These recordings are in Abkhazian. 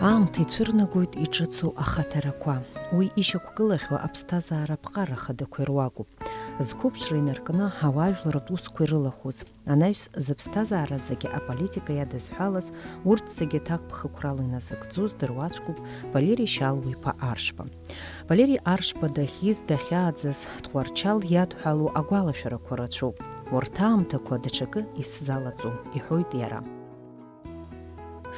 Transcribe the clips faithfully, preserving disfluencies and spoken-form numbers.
Аамҭа ицәырнагоит иҿыцу ахаҭарақәа. Уи ишьақәгылахьоу аԥсҭазаара аԥҟара хадақәа ируакуп. Зқәыԥшра инаркны ауаажәларратә усқәа ирылахәыз, анаҩс зыԥсҭазаара зегьы аполитика иадызҳәалаз, урҭ зегьы аҭакԥхықәрала иназыгӡоз дыруаӡәкуп Валери Шьалуа-иԥа Аршба. Валери Аршба дахьиз, дахьааӡаз Тҟәарчал иадҳәалоу агәалашәарақәа рацәоуп. Урҭ аамҭақәа даҽакы исзалаҵом, иҳәоит иара.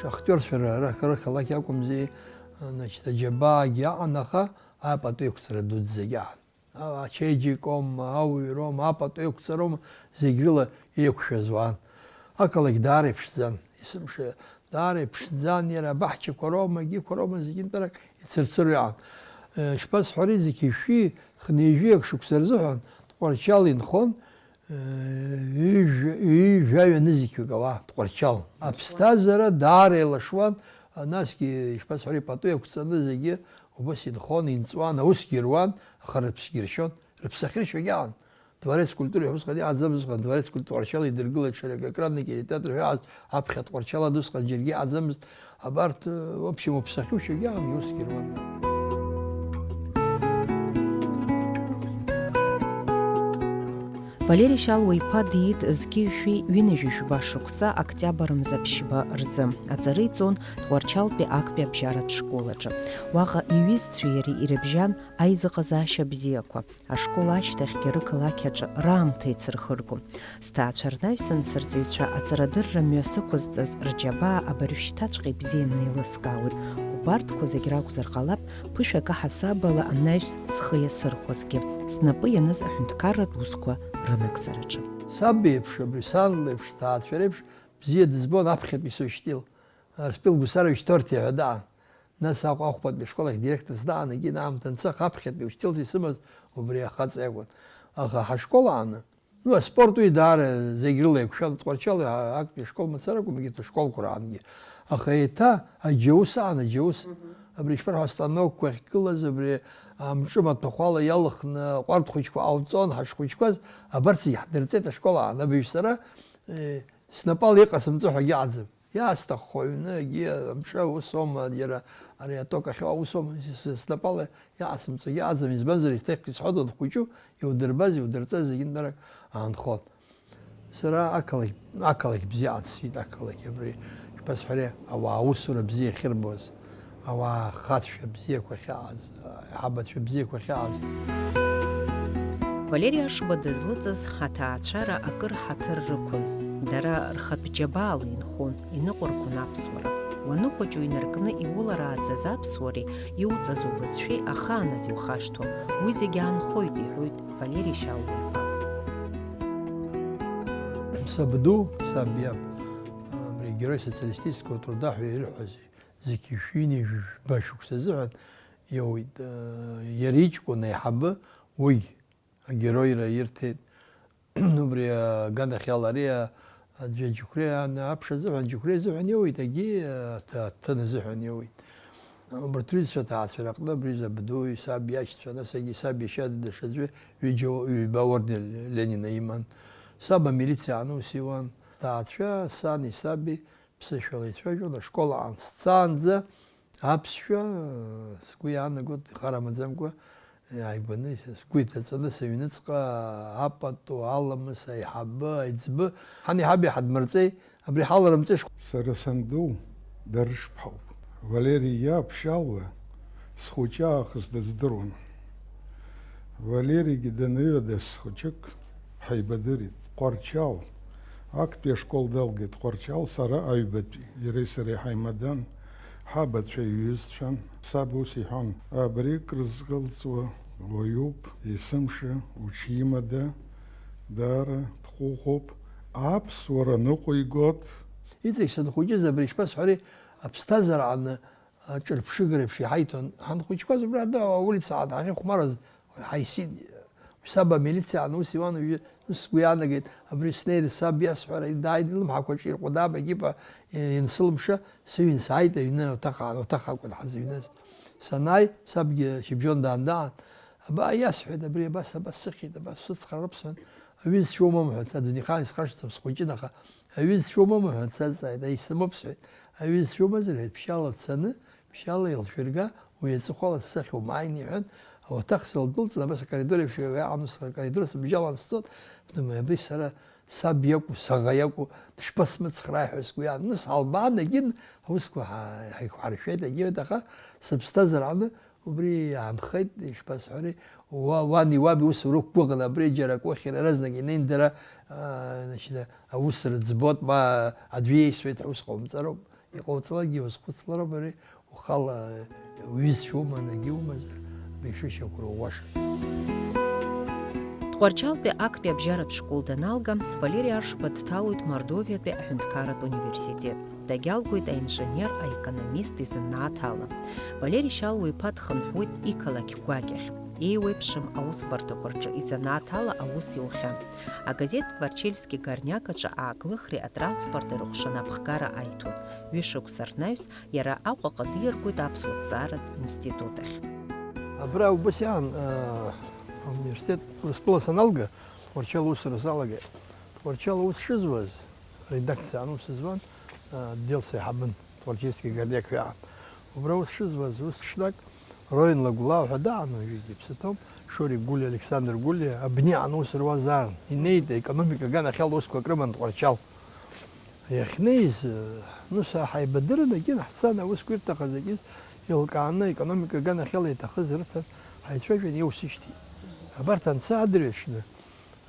Шахтиорцәа ра-, ра-, рақалақь акәымзи, значит, аџьабаагьы аҟан, аха апату еиқәҵара дуӡӡагьы аан. А-, ачеиџьыкоума, ауаҩроума, апату еиқәҵароума, зегь рыла еиқәшәаз уаан. Ақалақь даара иԥшӡан, есымша даара иԥшӡан, иара абаҳчақәа роума, егьиқәа роума, зегьынтәарак ицырцыруа иаан. Э, ишԥасҳәари, зқьи жәшәи хынҩажәи ак шықәса рзыҳәан Тҟәарчал инхон, ҩажәа, ҩажәаҩа нызқьҩык ауаа Тҟәарчал. Аԥсҭазаара даара еилашуан, насгьы, ишԥасҳәари, пату еиқәҵаны зегьы убас инхон, инҵуан, аусгьы руан, аха рыԥсгьы ршьон, рыԥсы ахьыршьогьы аан. Дворец культуры ҳәа усҟан иҟаӡамызт, усҟан Дворец культуры Тҟәарчал идыргылеит, ҽа акранный кинотеатр ҳәа иҟаз аԥхьа Тҟәарчал ада усҟан џьаргьы иҟаӡамызт. Абарҭ, в общем, уԥсы ахьушьогьы аан, иусгьы руан. Валери Шьалуа-иԥа диит зқьи жәшәи ҩынҩажәи жәаба шықәса октиабр мза ԥшьба рзы. Аҵара иҵон Тҟәарчалтәи актәи абжьаратә школ аҿы. Уаҟа иҩызцәеи иареи ирыбжьан аизыҟазаашьа бзиақәа. Ашкол ашьҭахьгьы рықалақь аҿы раамҭа еицырхыргон. Сҭаацәа рнаҩсан сырҵаҩцәа аҵарадырра мҩа сықәызҵаз рџьабаа абыржәшьҭаҵәҟьа ибзианы еилыскаауеит. Убарҭқәа зегь ракәзар ҟалап, ԥышәак аҳасабала анаҩс схы иасырхәозгьы, снапы ианыз аҳәынҭқарратә усқәа рынагӡараҿы. Саб еиԥш, абри сан леиԥш, сҭаацәа реиԥш бзиа дызбон аԥхьатәи Состил. Арсԥил Гусарович Торти ҳәа даан. Нас Аҟәа ахәбатәи ашкол ахь директорс даан, егьи аамҭа анцах аԥхьатәи аучительс исымаз убри ахаҵа иакәын. Аха ҳашкол ааны, ну, аспорт уи даара зегь рыла еиқәшәан, Тҟәарчал актәи ашкол мацара акәым, егьырҭ ашколқәа раангьы. Аха еиҭа аџьаус аан, аџьаус. Мгм. Абри ишԥарҳәо, астанокқәа ахьгылаз, абри амҿы маҭәахәала иалхны аҟәардә хәыҷқәа ҟалҵон, ҳашхәыҷқәаз, абарҭ зегь ҳдырҵеит ашкол аан. Абыржә сара, э, снапала иҟасымҵо ҳәагьы аӡам. Иаасҭаххо аҩны, егьи амҿы аус аума, иара ари аток ахьоу аус аума, с-, снапала иаасымҵогьы аӡам, избанзар, еиҭах исҳәоит, уанхәыҷу, иудырбаз, иудырҵаз зегьынтәарак аанхон. Сара ақалақь, ақалақь бзиа ансит, ақалақь абри, ишԥасҳәари, ауаа аусура бзиа ахьырбоз. Ауаа ахацәа бзиақәа ахьааз, аиҳабацәа бзиақәа ахьааз. Валери Аршба дызлыҵыз аҭаацәара акыр ҳаҭыр рықәын. Дара рхатә џьабаала инхон, иныҟәыргон аԥсуара. Уаныхәыҷу инаркны иуларааӡаз аԥсуареи иуҵаз убызшәеи ахааназ иухашҭуам. Уи зегь аанхоит, иҳәоит Валери Шьалуа-иԥа. Сабду, саб иаб, абри Герой социалистического труда ҳәа ирҳәозеи? Зқьи жәшәи ҩынҩажәи жәба шықәса азыҳәан иоуит. Иара иҷкәын аиҳабы уигь агероира ирҭеит. Убри аганахьала ари аӡәы Џьықәреи аԥша азыҳәан, Џьықәреи азыҳәан иоуит, егьи аҭ-, аҭын азыҳәан иоуит. Убарҭ рҩызцәа аҭаацәара аҟны абри Забдуи, саб иашьцәа, нас егьи саб иашьа даҽаӡәы ҩыџьа, ҩба орден Ленина иман. Саб амилициа аус иуан. Ҭаацәа, сани саби ԥсышәала ицәажәон, ашкол аан сцаанӡа аԥсшәа, сгәы иаанагоит, ихар амаӡамкәа, иааигәаны, сгәы иҭаҵаны сыҩныҵҟа апату, аламыс, аиҳабы, аиҵбы, ҳани ҳаби ҳадмырҵеи, абри ҳаларымҵеи шкәакәа. Сара санду Дарышԥҳауп. Валери иаб Шьалуа схәыҷы аахыс дыздыруан. Валеригьы даныҩадаз хәыҷык ҳаибадырит. Тҟәарчал. Актәи ашкол далгеит Тҟәарчал, сара аҩбатәи. Иареи сареи ҳаимадан, ҳабацәа иҩызцәан. Саб ус иҳәон, абри крызҟалҵуа уаҩуп, есымша, уҽимада, даара дҟәыӷоуп, аԥсуара ныҟәигот. Иҵегь санхәыҷыз абри ишԥасҳәари, аԥсҭазаара аҟны аҿырԥшыга реиԥш иҳаиҭон. Ҳанхәыҷқәаз убра ада аулица ҳахьыхәмарыз ҳаисит. Саб амилициа аҟны ус иуан, уажәы сгәы иаанагеит, абри снеир саб иасҳәара, дааит, илымҳақәа ҿирҟәадап, егьипа, инсылымша, сыҩн сааит аҩны, уҭаха, уҭаха акәын ҳазыҩназ. Санааи, сабгьы шьыбжьон даандаан, абаа, иасҳәеит, абри абас, абас сыхьит, абас сыцхраарыԥсон, аҩызцәа умоума ҳәа, Дунеихаан исхашҭӡам, схәыҷын, аха аҩызцәа умоума ҳәа сазҵааит, аи, сымоуп сҳәеит, аҩызцәа умазар ҳәа, ԥшьаала дцаны, Ԥшьаала илшәырга, уи аҵыхәала сзахьа умааин, иҳәан, ауаҭах сылдәылҵын, абас акоридор еиԥш иаҟамыз акоридор сыбжьалан сцот, думаю, абри сара саб иакәу, саӷа иакәу, дышԥасмыцхрааи ҳәа сгәы иаанын, ҳалбаан, егьин, аусқәа ҳа-, ҳаиқәҳаршәеит, егьиуеит, аха сыԥсҭазаара аҟны убри иаанхеит, ишԥасҳәари, уа, уани уаби ус урықәгәыӷын, абри џьара акы ухьыр, иаразнак инеин дара, аа, значит, аус рыӡбот, ма аӡәы иеисуеит ҳәа ус ҟаумҵароуп. Иҟауҵалакгьы уазхәыцлароуп ари, ухала уҩызцәа уман, егьи умазар, абри шышьақәырӷәӷәаша. Тҟәарчалтәи актәи абжьаратә школ даналга, Валери Аршба дҭалоит Мордовиатәи аҳәынҭқарратә университет. Дагьалгоит аинженер, аекономист изанааҭ ала. Валери Шьалуа-иԥа дхынҳәуеит иқалақь гәакьахь. Еиуеиԥшым аусбарҭақәа рҿы изанааҭ ала аус иухьан. Агазеҭ Тҟәарчельски горняк аҿы ааглыхреи атранспорти рыхәшанапхгара аиҭон. Ҩышықәса рнаҩс иара Аҟәаҟа диаргоит аԥсуа ҭҵааратә институт ахь. Абра убас иаан, э, ауниверситет Урыстәыла саналга, Тҟәарчал усура салагеит. Тҟәарчал аус шызуаз, редакциа анус зуан, э, отдел саиҳабын, Тҟәарчельски горняк ҳәа иаан. Убра аус шызуаз, ус ҽнак, Роин Лагәлаа ҳәа даан, уажәыгьы иԥсы ҭоуп, Шорик Гәлиа, Александр Гәлиа, абни аус руазаарын. Инеит, аекономика аганахьала усқәак рыман Тҟәарчал. Иахьнеиз, ну, са ҳаибадырын, егьин ҳцан, аусқәа ирҭахыз егьыс еилкааны, аекономика аганахьала иҭахыз рыҭан, ҳаицәажәан, иоусышьҭит. Абарҭ анца адырҩаҽны,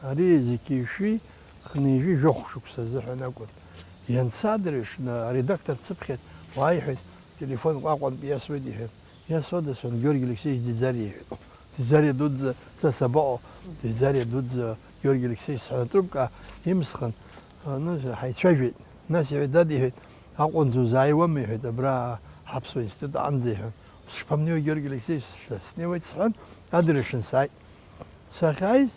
ари зқьи жәшәи хынҩажәи жәохә шықәса азыҳәан акәын. Ианца адырҩаҽны аредактор дсыԥхьеит, уааи, иҳәеит, телефон Аҟәантәи иасуеит, иҳәеит. Иасуада, сҳәан, Георги Алексеевич Диӡариа иҳәеит. Диӡариа дуӡӡа, са сабаҟоу, Диӡариа дуӡӡа Георги Алексеевич, сҳәан, атрубка имсхын, аны ҳаицәажәеит. Нас иҳәеит, дад, иҳәеит, Аҟәанӡа узааиуама, иҳәеит, абра ҳаԥсуа институт аҟынӡа, иҳәан. Сшԥамнеиуа, Георги Алексеевич, сҳәан, снеиуеит, сҳәан, адырҩаҽны сааит. Сахьааиз,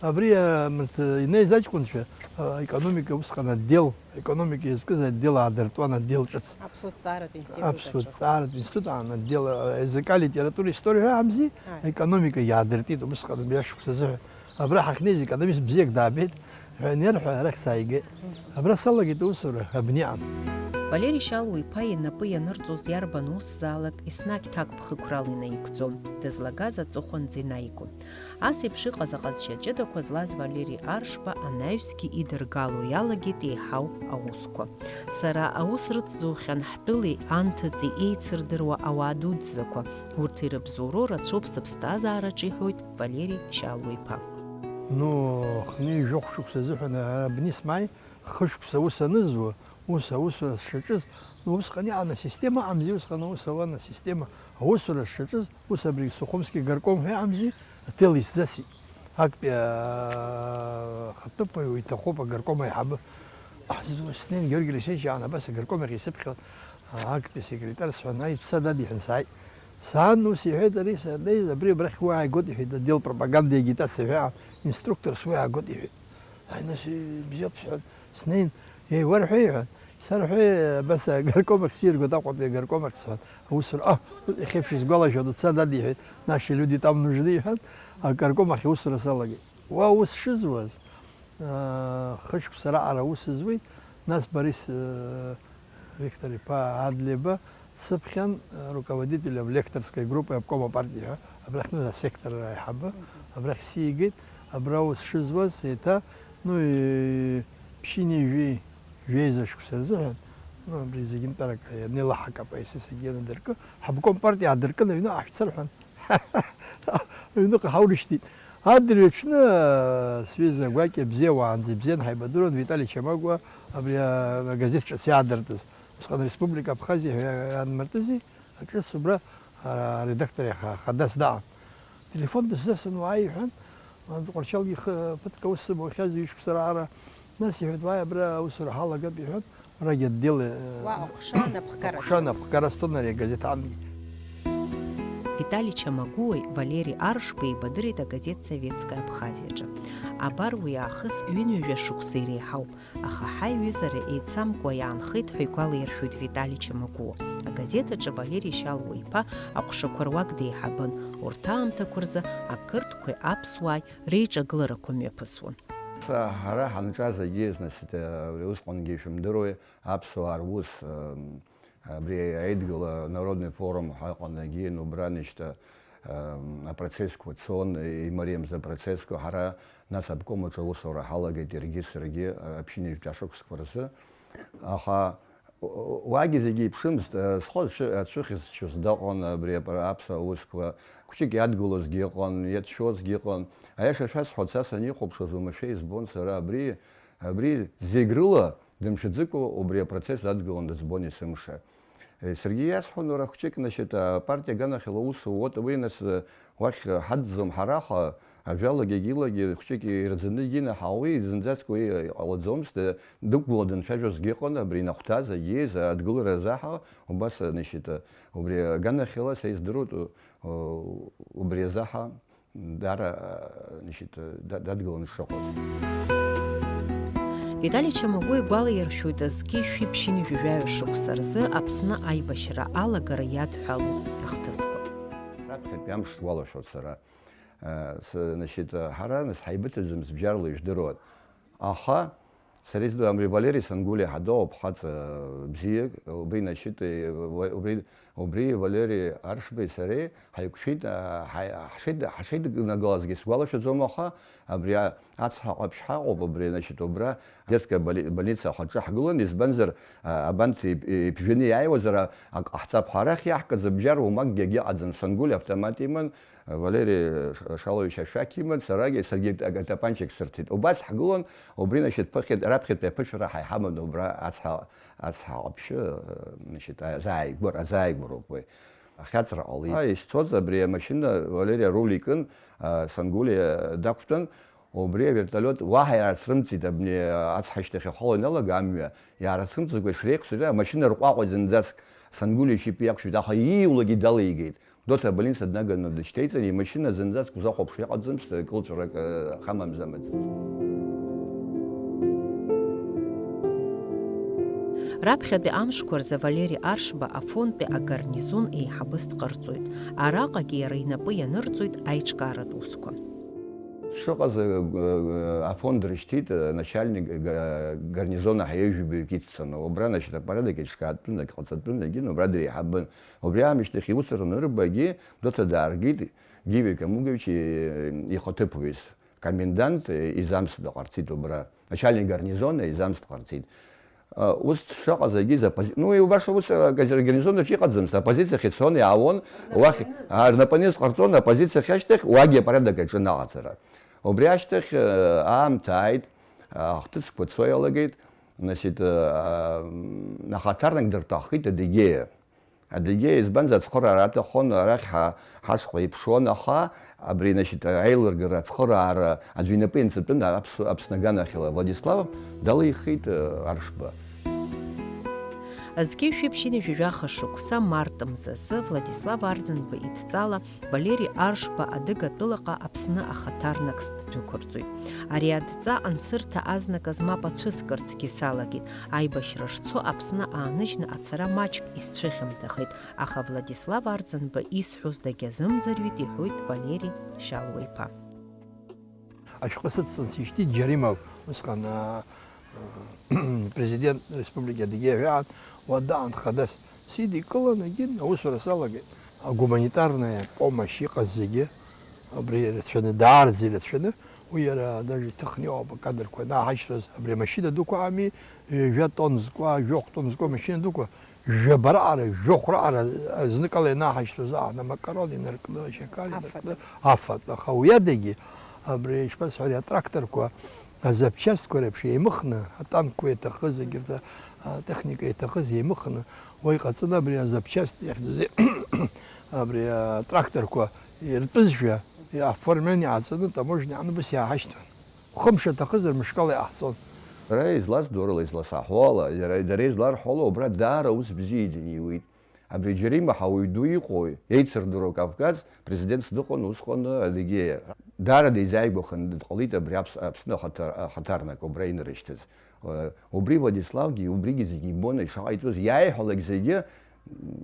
абри, а, мырт, инеиз аҷкәынцәа, а, аекономика усҟан отдел, аекономика иазкыз отдел аадыртуан, отдел ҿыц. Аԥсуа ҭҵааратә институт Аԥсуа аҿы. Ҭҵааратә институт аан, отдел, а, языка, литература, история ҳәа амзи, Аи. Аекономика иаадыртит, усҟан убри ашықәс азыҳәан. Абра ҳахьнеиз економист бзиак даабеит ҳәа анирҳәа, арахь сааигеит. Абра салагеит аусура, абни аан. Валери Шьалуа-иԥа инапы ианырҵоз иарбан усзаалак еснагь ҭакԥхықәрала инаигӡон, дызлагаз аҵыхәанӡа инаигон. Ас еиԥш иҟаз аҟазшьа ҷыдақәа злаз Валери Аршба анаҩсгьы идыргало иалагеит еиҳау аусқәа. Сара аус рыцзухьан ҳтәылеи анҭыҵи еицырдыруа ауаа дуӡӡақәа. Урҭ ирыбзоуроу рацәоуп сыԥсҭазаараҿ, иҳәоит Валери Шьалуа-иԥа. Ну, хынҩажәи жәохә шықәса азыҳәан ара абни смааи, хышықәса аус анызуа, ус аусура сшаҿыз, ну, усҟан иҟан асистема аҟамзи, усҟан аус ауан асистема, аусура сшаҿыз, ус абри Сухумски горком ҳәа иҟамзи, аҭел исзасит. Актәи ахатәы уаҩ иҭахуп агорком аиҳабы. Снеин Георги Алексеевич иаан абас агорком ахь исыԥхьон, актәи асекретар сҳәан, аи, дца, дад, иҳәан сааит. Сан ус иҳәеит, ари саннеиз, абри абрахь уи ааигот, иҳәеит, отдел пропаганды и агитации ҳәа инструкторс уи аагот, иҳәеит. Ҳаи, нас, ибзиоуп, сҳәан, снеин, еи, уарҳәеи, иҳәан. Сарҳәеи, абас, агорком ахь сиргоит, Аҟәатәи агорком ахь, сҳәан, аусура, а, иахьеиԥш исгәалашәоит, уца, дад, иҳәеит, наши люди там нужны, иҳәан, агорком ахь аусура салагеит. Уа ус шызуаз, аа, хышықәса раҟара аус зуеит, нас Борис, э, Виктор-иԥа Адлеиба, дсыԥхьан, э, руководителем лекторской группы обкома партии ҳәа, абрахьтәи асектор аиҳабы, абрахь сигеит, абра аус шызуаз, еиҭа, ну, и-, ԥшьынҩажәи жәеиза шықәса рзыҳәан, ну, абри зегьы нтәарак ианеилаҳак апоетесса ианадыркы, ҳобком партиа аадыркын, аҩныҟа ҳшәцар ҳәан, аҩныҟа ҳаурышьҭит. Адырҩаҽны, э, сҩыза гәакьа бзиа уаанӡа ибзиан ҳаибадыруан, Витали Чамагәа, абри, э, агазеҭ ҿыц иаадыртыз. Усҟан Республика Абхазиа ҳәа ианмыртызи, аҿыц убра, а, аредактор иаха хадас даан. Телефон дысзасын, уааи, иҳәан, Тҟәарчалгьы ихы ԥыҭк аус сымоухьаз, ҩышықәса раҟара. Нас иҳәеит, уааи, абра аусура ҳалагап, иҳәан, радиоотдел, э, Уа аҟәша анапхгара. Аҟәша анапхгара сҭон ари агазеҭ аҟынгьы. Витали Чамагәуеи Валери Аршбеи еибадырит агазеҭ Советская Абхазиаҿы. Абар уи аахыс ҩынҩажәа шықәса иреиҳауп. Аха ҳаиҩызара еицамкуа иаанхеит ҳәа игәалаиршәоит Витали Чамагәуа. Агазеҭ аҿы Валери Шьалуа-иԥа аҟәшақәа руак деиҳабын, урҭ аамҭақәа рзы ақырҭқәеи аԥсуааи реиҿагыларақәа мҩаԥысуан. Ҳара ҳанҿаз егьиазны, абри усҟангьы ишәымдыруеи, аԥсуаа рус, м, Абри Аидгыла народный форум ҳаҟан, егьин убра нышьҭа, ам, апроцессқәа цон, имариамыз апроцессқәа, ҳара нас обком аҿы аусура ҳалагеит, иаргьы саргьы, а, аԥшьынҩажәтә ашықәсқәа рзы. Аха у-, уагьы зегьы еиԥшымызт, а, схы ацәы-, ацәыхьызшьоз даҟан абри апра-, аԥсуа аусқәа, хәыҷык иадгылозгьы ыҟан, иацәшәозгьы ыҟан. Аиаша шәасҳәарц, ас анихәаԥшуаз, уамашәа избон сара абри, абри зегь рыла дымшәаӡыкәа убри апроцесс дадгылан дызбон есымша. Э, саргьы иасҳәон, уара хәҷык, значит, апартиа аганахьала аус ууоит, уи нас, э, уахь, э, ҳадӡом ҳара, аха ажәалагьы егьилагьы хәҷык ирӡаны егьинаҳауеи, зынӡаск уи, э, иҟалаӡомызт, э, дықәгыланы дынцәажәозгьы ыҟан, абри инахәҭаз, агьиз, адгылара азаҳа, убас, э, значит, э, убри аганахьала са издыруеит, э, убри азаҳа. Даара, значит, да-, дадгыланы дшыҟоз. Витали Чамагәуа игәалаиршәоит, зқьи жәшәи ԥшьынҩажәи жәаҩа шықәса рзы Аԥсны аибашьра алагара иадҳәалоуп ахҭысқәа. Раԥхьатәи амш сгәалашәоит сара. Э, с-, значит, ҳара нас ҳаибыҭаӡам, сыбжьарала ижәдыруан. Аха сара издыруам, абри Валери Сангулиа ҳадоуп, хаҵа бзиак, убри Нашьыти, убри, убри Валери Аршбеи сареи ҳаиқәшәеит, а, ҳаи-, ҳшеид-, ҳшеиднагалазгьы сгәалашәаӡом, аха абри а-, ацҳа ҟаԥшь ҳаҟоуп, абри, значит, убра детская боли-, больница ахаҿы ҳгылан, избанзар, а, абанҭ ип-, иԥжәаны иааиуазар, а, ак ҟаҳҵап ҳәа, арахь иаҳкыз абжьар уамакгьы агьыҟаӡам, Сангулиа автомат иман, Валери Ш-, Шалович ашәақь иман, сарагьы, саргьы ак-, атапанчик сырҭеит. Убас ҳгылан, убри, значит, ԥыхьеит, раԥхьатәи аԥышәара ҳа иҳаман убра ацҳа, ацҳа ҟаԥшьы, значит, азааигәара, азааигәароуп уи. Ахьаҵра ҟалеит. Ишцоз абри амашьына Валери аруль икын, а, Сангулиа дақәтәан, убри авертолиот уаҳа иаарцрымҵит, абни ацҳа ашьҭахь ихала иналага амҩа, иаарцрымҵыкәа ишреихсыз, амашьына рҟәаҟәа зынӡаск Сангулиа ишьапы иақәшәеит, аха ииулагьы далеигеит. Доҭа абольница днаганы дышьҭеиҵан, имашьына зынӡаск узахәаԥшуа иҟаӡамызт, кылҵәарак, э, хамамзамызт. Раԥхьатәи амшқәа рзы Валери Аршба Афонтәи агарнизон еиҳабыс дҟарҵоит. Араҟагьы иара инапы ианырҵоит аиҿкааратә усқәа. Дшыҟаз, э, э, Афон дрышьҭит, э, начальник, э, га-, гарнизона ҳаиҩажәибаҩык иццаны. Убра, значит, апорядок еиҿкаатәын, ҟаҵатәын, егьин, убра дреиҳабын. Убри аамышьҭахь иус рнырбагьы Доҭа дааргеит, Гиви Камугович, э, ихаҭыԥуаҩыс, комендант, э, изамс дҟарҵеит убра, начальник гарнизона изамс дҟарҵеит. Э, ус дшыҟаз агьы запози-, ну, убаша ус, э, гарнизон аҿы иҟаӡамызт, аппозициахь ицон, иаауан, уахь, а, рнапы аныз ҟарҵон, аппозициахь ашьҭахь, уагьы апорядок аҿын аҟаҵара. Убри ашьҭахь, э, аамҭа ааит, ахҭысқәа цо иалагеит, значит, э, а, м, ахаҭарнак дырҭаххеит Адыгеиа. Адыгеиа, избанзар, ацхыраара аҭаххон, арахь ҳа-, ҳашҟа иԥшуан, аха абри, значит, аилыргара, ацхыраара аӡәы инапы ианҵатәын Аԥсу-, Аԥсны аганахьала Владислав далихит, э, Аршба. Зқьи жәшәи ԥшьынҩажәи жәаха шықәса март мзазы Владислав Арӡынба идҵала Валери Аршба Адыгатәылаҟа Аԥсны ахаҭарнакс ддәықәырҵоит. Ари адҵа ансырҭа азныказ мап ацәыскырцгьы салагеит. Аибашьра шцо Аԥсны ааныжьны ацара маҷк исцәыхьамҭахеит, аха Владислав Арӡынба исҳәоз дагьазымӡырҩит, иҳәоит Валери Шьалуа-иԥа. Ашәҟәы сыдҵан сишьҭит Џьаримов, усҟан, аа, президент Республика Адыгеиа ҳәаан, уа даан хадас сидикылан, егьин, аусура салагеит. Агуманитарная помощь иҟаз зегьы, абри ирацәаны, даараӡа ирацәаны, уи иара даже иҭыхны иҟоуп акадрқәа анаҳашьҭуаз, абри амашьына дуқәа ами, ҩажәа тонн зкуа, жәохә тонн зкуа амашьына дуқәа, жәабараҟара, жәохәраҟара зныкала ианаҳашьҭуаз аан, амакарон инаркны, ашьақар инаркны, афатә. Афатә. Аха уи адагьы, абри, ишԥасҳәари, атракторқәа, азапчастьқәа реиԥш еимыхны, атанкқәа иаҭахыз, егьырҭ атехника иаҭахыз еимыхны, уа иҟаҵаны абри азапчасть иахьӡыз, абри атракторқәа иртәызшәа, оформление иҟаҵаны, таможня аҟны ус иааҳашьҭуан. Хымш аҭахызар, мышкала иҟаҳҵон. Дара излаздыруа ала, изласаҳауа ала, иара, дара изларҳәо ала, убра даара аус бзиа иниуеит. Абри Џьарима ҳауаҩ ду иҟоу, еицырдыруа Кавказ, президентс дыҟан усҟан Адыгеиа. Даара деизааигәаханы дҟалеит абри Аԥс-, Аԥсны ахаҭар-, ахаҭарнак убра инарышьҭыз. Э, убри Владиславгьы, убригьы зегьы ибон, ишаҟа иҵуаз, иааиҳәалак зегьы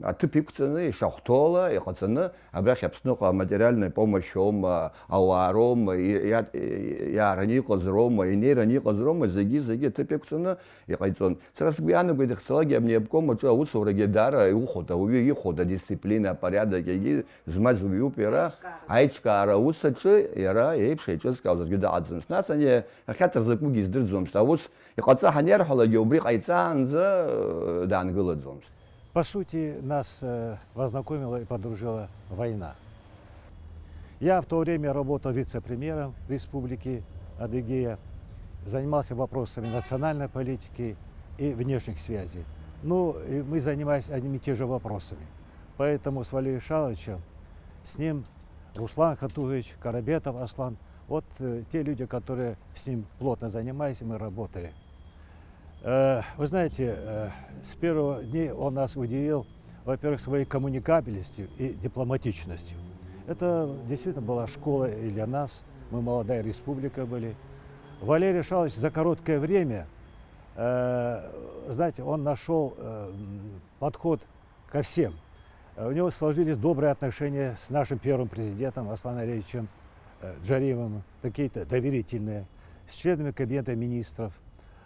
аҭыԥ иқәҵаны, ишахәҭоула иҟаҵаны, абрахь Аԥсныҟа аматериальная помощь аума, ауаа роума, и-, иа-, иаараны иҟаз роума, инеираны иҟаз роума, зегьы, зегьы аҭыԥ иқәҵаны иҟаиҵон. Сара сгәы иаанагоит, иахьцалакгьы абни аобком аҿы аус уарагьы даара иухәоит, ауаҩы ихәоит, адисциплина, апориадок, егьи змаз уаҩуп иара, аиҿкаара аус аҿы иара иеиԥш еиҿызкаауаз аӡәгьы дыҟаӡамызт. Нас ани ахьаҭа закәугьы издырӡомызт, аус иҟаҵа ҳаниарҳәалакгьы убри ҟаиҵаанӡа, э, даангылаӡомызт. По сути, нас, э, познакомила и подружила война. Я в то время работал вице-премьером в Республике Адыгея, занимался вопросами национальной политики и внешних связей. Ну, и мы занимались одними и те же вопросами. Поэтому с Валерием Шаловичем, с ним Руслан Хатуевич, Карабетов Аслан, вот, э, те люди, которые с ним плотно занимались, и мы работали. Э, вы знаете, э, с первого дня он нас удивил, во-первых, своей коммуникабельностью и дипломатичностью. Это действительно была школа и для нас. Мы молодая республика были. Валерий Шалович за короткое время, э, знаете, он нашёл, э, м, подход ко всем. Э, у него сложились добрые отношения с нашим первым президентом Асланом Алиевичем, э, Джаримовым, какие-то доверительные, с членами Кабинета министров.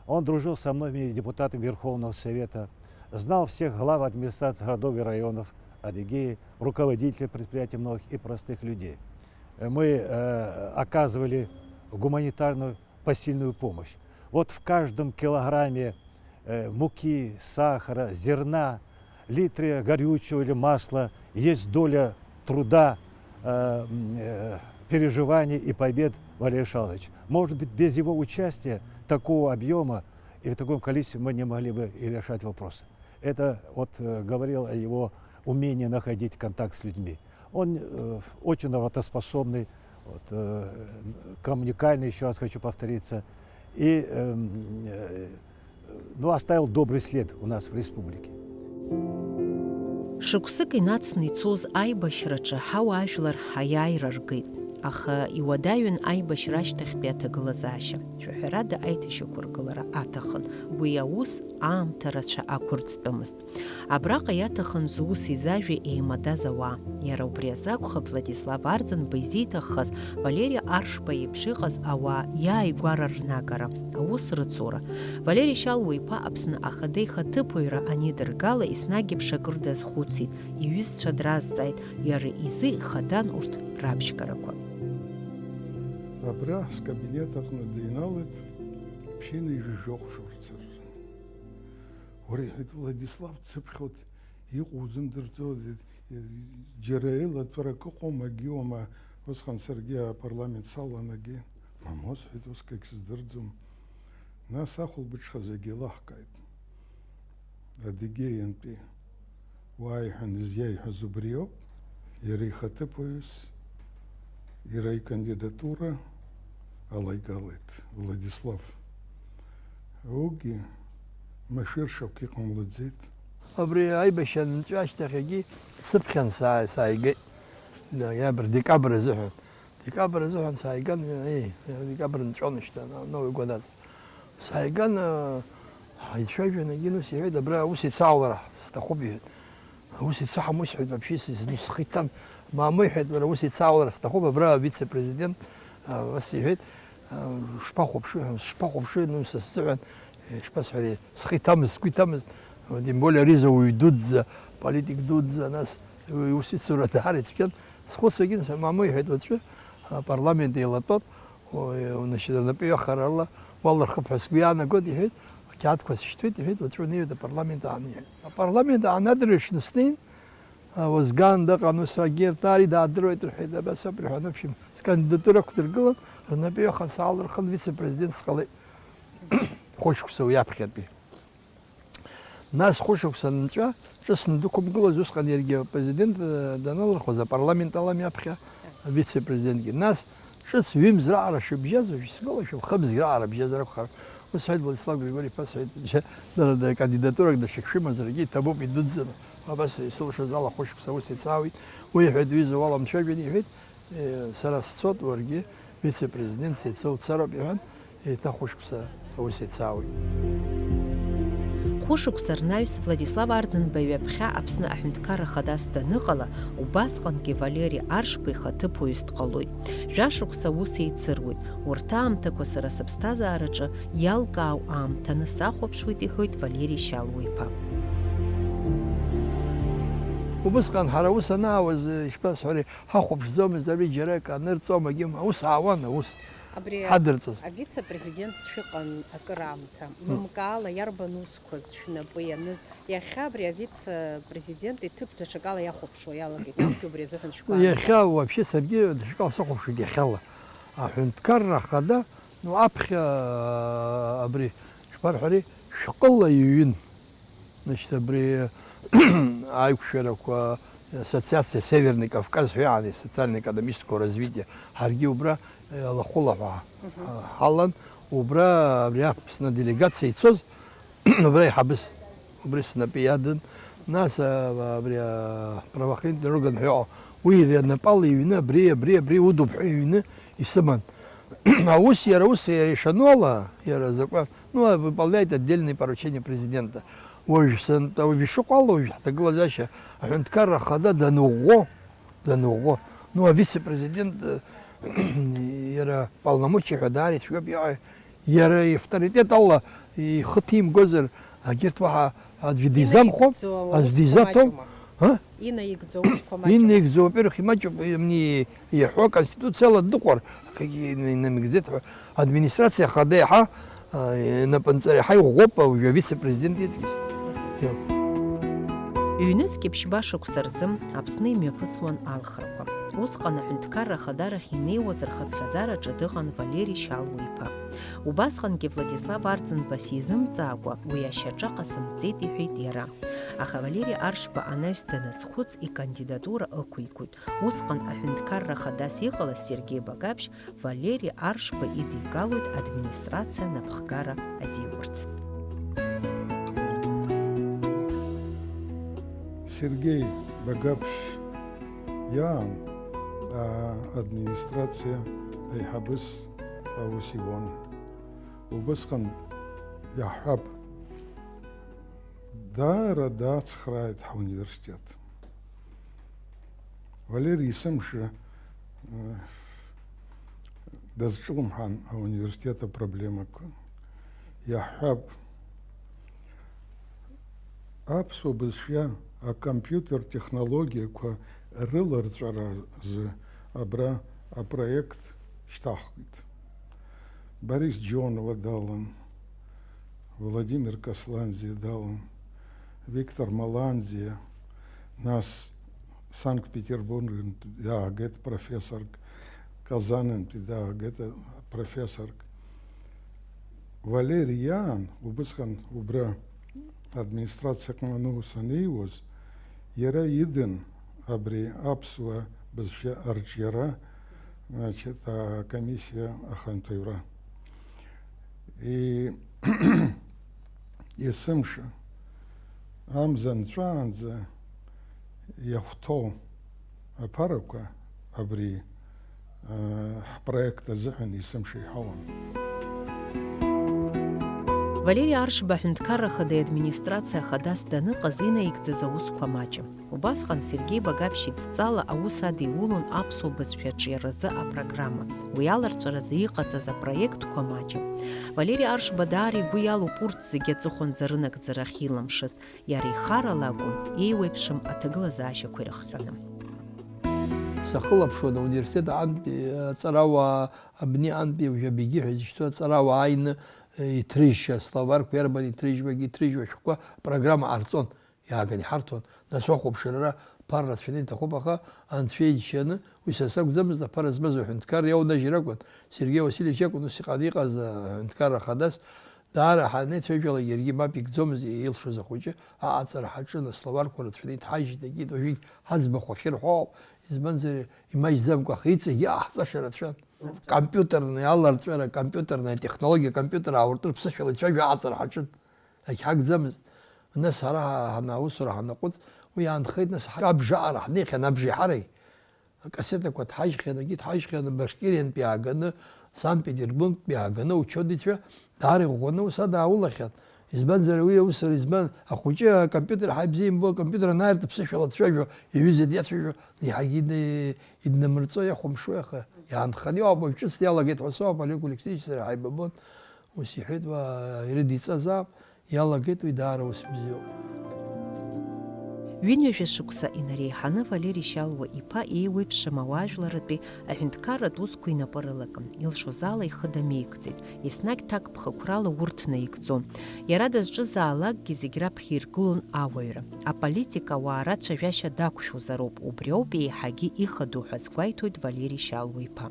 Он дружил со многими депутатами Верховного Совета, знал всех глав администраций городов и районов Адыгеи, руководителей предприятий многих и простых людей. Э, мы, э, оказывали гуманитарную посильную помощь. Вот в каждом килограмме, э, муки, сахара, зерна, литре горючего или масла есть доля труда, э, м, э, переживаний и побед Валерия Шаловича. Может быть, без его участия такого объёма и в таком количестве мы не могли бы и решать вопросы. Это вот, э, говорил о его умении находить контакт с людьми. Он, э, очень работоспособный, вот, э, коммуникабельный, ещё раз хочу повториться. И, эм, э, ну, оставил добрый след у нас в республике. Шықәсык инацны ицоз аибашьраҿы ҳауаажәлар аиааира ргеит, аха иуадаҩын аибашьра ашьҭахьтәи аҭагылазаашьа. Шәаҳәарада, аиҭашьақәыргылара аҭахын. Уи аус аамҭа рацәа ақәырӡтәымызт. Абраҟа иаҭахын зус изажәа еимадаз ауаа. Иара убри азы акәхап Владислав Арӡынба изиҭаххаз Валери Аршба иеиԥш иҟаз ауаа иааигәара рнагара, аус рыцура. Валери Шьалуа-иԥа Аԥсны Ахада ихаҭыԥуаҩра анидыргала, еснагь еиԥш акыр дазхәыцит, иҩызцәа дразҵааит, иара изы ихадан урҭ рабжьгарақәа. Абра скабинет аҟны дыҩналеит, ԥшьынҩажәи жәохә шықәса рзы. Уара, иҳәеит, Владислав, дсыԥхьоит, иҟоу узымдырӡои, џьара еилатәарак ыҟоума, акгьы ыҟоума, усҟан саргьы апарламент саланагеит. Мамоу, сҳәеит, усқәагь сыздырӡом. Нас ахәылбыҽха зегьы еилаҳкааит. Адыгеиантәи уааи ҳәа изиаиҳәаз убриоуп, иара ихаҭыԥуаҩыс иара икандидатура алаигалеит Владислав. Уигьы машәыршақә иҟамлаӡеит. Абри аибашьра анҵәа ашьҭахь егьи дсыԥхьан саа-, сааигеит. Ноиабр, декабр азыҳәан. Декабр азыҳәан сааиган, еи, декабр нҵәон шьҭа, Новый год аҵа. Сааиган, ҳаицәажәан, егьи ус иҳәеит, абра аус еицаалара сҭахуп, иҳәеит. Аус еицаҳаму сҳәеит, вообще сызну схы иҭам. Мамоу, иҳәеит, уара аус еицаалара сҭахуп, абра авице-президент, а, ус иҳәеит, а, шԥахәаԥшуи ҳәа, сшԥахәаԥшуи, ну, са сзыҳәан, э, шԥасҳәари, схы иҭамыз, сгәы иҭамыз, тем более ари изы ауаҩ дуӡӡа, политик дуӡӡа, нас уи ус ицура даара ицәгьан. Схәыцуагьы, нас, мамоу, иҳәеит, уаҵәы апарламент еилатәоуп, значит, рнапы ҩахарала уалырхып ҳәа сгәы иаанагоит, иҳәеит, ақьаадқәа сышьҭуеит, иҳәеит, уаҵәы унеиуеит апарламент аан, иҳәеит. Апарламент аан адырҩаҽны снеин, а, Уазган дыҟан, ус агьырҭ ари даадыруеит, рҳәеит, абас ауп, рҳәан, в общем, скандидатура ықәдыргылан, рнапы ҩахан саалырхын, вице-президент сҟалеит. Хәышықәса уи аԥхьатәи. Нас хәышықәса анҵәа, ҿыцны дықәымгылоз, усҟан иаргьы апрезидент, э, даналырхуаз, апарламент алами аԥхьа, авице-президентгьы. Нас ҿыц ҩымз раҟара шыбжьаз, уажә исгәалашәом, хымзгьы раҟара бжьазар акәхарын. Ус сҳәеит, Владислав Григорий-иԥа, сҳәеит, џьа-, дара, дара кандидатурак дашьақәшәымазаргьы иҭабуп, идуӡӡаны. Абас исылшаз ала хәышықәса ус ицаауеит. Уи иҳәеит, ҩыза уаламцәажәан, иҳәеит, Сара сцоит, уаргьы вице-президент сеицәоуцароуп, иҳәан, еиҭа хәышықәса аус еицаауеит. Хәышықәса рнаҩс Владислав Арӡынба ҩаԥхьа Аԥсны Аҳәынҭқарра Хадас даныҟала, убасҟангьы Валери Аршба ихаҭыԥуаҩыс дҟалоит. Жәашықәса аус еицыруеит. Урҭ аамҭақәа сара сыԥсҭазаараҿы иалкаау аамҭаны сахәаԥшуеит, иҳәоит Валери Шьалуа-иԥа. Убысҟан ҳара аус анаауаз, ишԥасҳәари, ҳахәаԥшӡомызт, ари џьарак анырҵом, агьым, аус аауан, аус Абри ҳадырҵоз. Авице-президент дшәыҟан акыраамҭа. Мымкаала иарбан усқәаз шәнапы ианыз? Иахьа абри авице-президент иҭыԥ даҽакала иахәаԥшуа иалагеит, насгьы убри азыҳәан шәгәаанагара. Иахьа вообще саргьы даҽакала сахәаԥшуеит иахьала. Аҳәынҭқарра ахада, ну, аԥхьа, абри, шԥарҳәари, шәҟәыла иҩын. Значит, абри аиқәшәарақәа, ассоциациа Северный Кавказ ҳәа иааны, социально-экономического развития, ҳаргьы убра, э, лахәыла ҳәа ҳалан, убра абри Аԥсны аделегациа ицоз, убра иҳабыс, убри снапы иадын, нас, а, абри, а, правоохранительный орган ҳәа иҟоу, уи иара напала иҩны, абри, абри, абри удуп ҳәа иҩны исыман. Аус иара ус иара ишану ала, иара азакәан, ну, выполняет отдельные поручения президента. Уажә сынтәа, уажә ишыҟоу ала, уажә ҳҭагылазаашьа аҳәынҭқарра ахада даныӷәӷәо, даныӷәӷәо. Ну, авице-президент, э, иара полномочия ҳәа даара ицәгьоуп иҟаи. Иара иавторитет ала ихы ҭимгозар, агьырҭ уаҳа аӡәы дизамхо, инаигӡо аӡә аусқәа дизаҭом. Маҷума. А? Инаигӡо аусқәа маҷума. Инаигӡо, во-первых, имаҷуп, имни иаҳәо, аконституциала дыҟәар, акгьы ина-, инамигӡеит ҳәа. Администрациа ахада иаҳа, а, инапынҵара иаҳа иӷәӷәоуп уажәы авице-президент иҵегьы. Ҩнызқьи ԥшьба шықәса рзы Аԥсны имҩаԥысуан алхрақәа. Усҟан аҳәынҭқарра ахадарахь инеиуаз рхыԥхьаӡараҿы дыҟан Валери Шьалуа-иԥа. Убасҟангьы Владислав Арӡынба сизымҵаакәа уи ашьаҿа ҟасымҵеит, иҳәеит иара. Аха Валери Аршба анаҩс даназхәыц, икандидатура ықәигоит. Усҟан аҳәынҭқарра хадас иҟалаз Сергеи Багаԥшь Валери Аршба идигалоит администрациа напхгара азиурц. Сергеи Багаԥшь иаан, аа, администрациа аиҳабыс аус иуан. Убысҟан иаҳҳәап, даара дацхрааит ҳауниверситет. Валери есымша, э, дазҿлымҳан ауниверситет апроблемақәа. Иаҳҳәап, аԥсуа бызшәа акомпиутер технологиақәа рыларҵәара азы абра апроект шьҭаҳхит. Борис Џьонова далан, Владимир Касланӡиа далан, Виктор Маланӡиа, нас Санкт-Петербургынтә даагеит профессорк, Казанынтәи даагеит профессорк. Валери иаан, убысҟан убра администрациаҟны аус анеиуаз, иара идын абри аԥсуа бызшәа арҿиара, значит, акомиссиа ахантәаҩра. И-, есымша, амза нҵәаанӡа иахәҭоу аԥарақәа абри, э, ҳпроект азыҳәан есымша иҳауан. Валери Аршба аҳәынҭқарра ахада администрациа хадас даныҟаз инаигӡаз аусқәа маҷым. Убасҟан Сергеи Багаԥшь идҵала аус адиулон аԥсуа бызшәа аҿиаразы апрограмма, уи аларҵәаразы иҟаҵаз апроектқәа маҷым. Валери Аршба даара игәы иалоуп урҭ зегьы аҵыхәанӡа рынагӡара ахьилымшаз, иара ихарала акәым, еиуеиԥшым аҭагылазаашьақәа ирыхҟьаны. Сахылаԥшуан ауниверситет аҟынтәи аҵарауаа, абни аҟынтәи уажәы абигьы ҳәа изышьҭоу аҵарауаа ааины, иҭрыжьшьа, словарқәа иарбан иҭрыжьуагь, иҭрыжьуа шәҟәқәа программа ҟарҵон. Иааганы иҳарҭон, нас уахәаԥшыр ара ԥара рацәаны иҭахуп, аха Анцәа иџьшьаны, уи са сакәӡамызт, аԥара змаз аҳәынҭқарра иаунажьыр акәын, Сергеи Васильевич иакәын ус иҟан иҟаз аҳәынҭқарра хадас, даара ҳанеицәажәалак иаргьы мап икӡомызт, илшоз ахәыҷы аҟаҵара ҳаҿын, асловарқәа рацәаны иҭҳажьит, егьит уажәыгь ҳаӡбахә ахьырҳәо ауп, избанзар имаҷӡамкәа аха иҵегьы иҟаҳҵаша рацәан. Компьютерный аларҵәара, компьютерная технологиа, компьютер ауртыр ԥсышәала ицәажәо аҟаҵара ҳаҿын. Егьҳагӡамызт. Нас ҳара ҳа-, ҳана-, аусура ҳанаҟәыҵ, уи аанхеит, нас ҳа-, абжа аҟара ҳнеихьан, абжеиҳарагь. Акассетақәа ҭҳажьхьан, егьи ҭҳажьхьан, Башкириантәи иааганы, Санкт-Петербургтәи иааганы, аучётницәа даара иӷәӷәаны ус адаулахьан. Избанзар, уи аусура избан, ахәыҷы акомпиутер ҳа ибзиа имбо, акомпиутер анааирт, аԥсышәала дцәажәо, иҩыза диацәажәо, еиҳагьы ид-, иднамырҵо иахәамшуеи, аха иаанханы иҟоуп, уажә ҿыц иалагеит ҳәа соуп, Олег Алексеевич сара ҳаибабон, ус иҳәеит, уа, ирыдиҵазаап, иалагеит уи даара ус бзиоуп. Ҩынҩажәа шықәса инареиҳаны Валери Шьалуа иԥа еиуеиԥшым ауаажәларратәи аҳәынҭқарратә усқәа инапы рылакын, илшоз ала ихы дамеигӡеит, еснагь ҭакԥхықәрала урҭ наигӡон. Иара дызҿызаалакгьы зегь раԥхьа иргылон ауаҩра. Аполитика ауаа рацәажәашьа дақәшәозароуп, убри ауп еиҳагьы ихадоу ҳәа азгәеиҭоит Валери Шьалуа иԥа.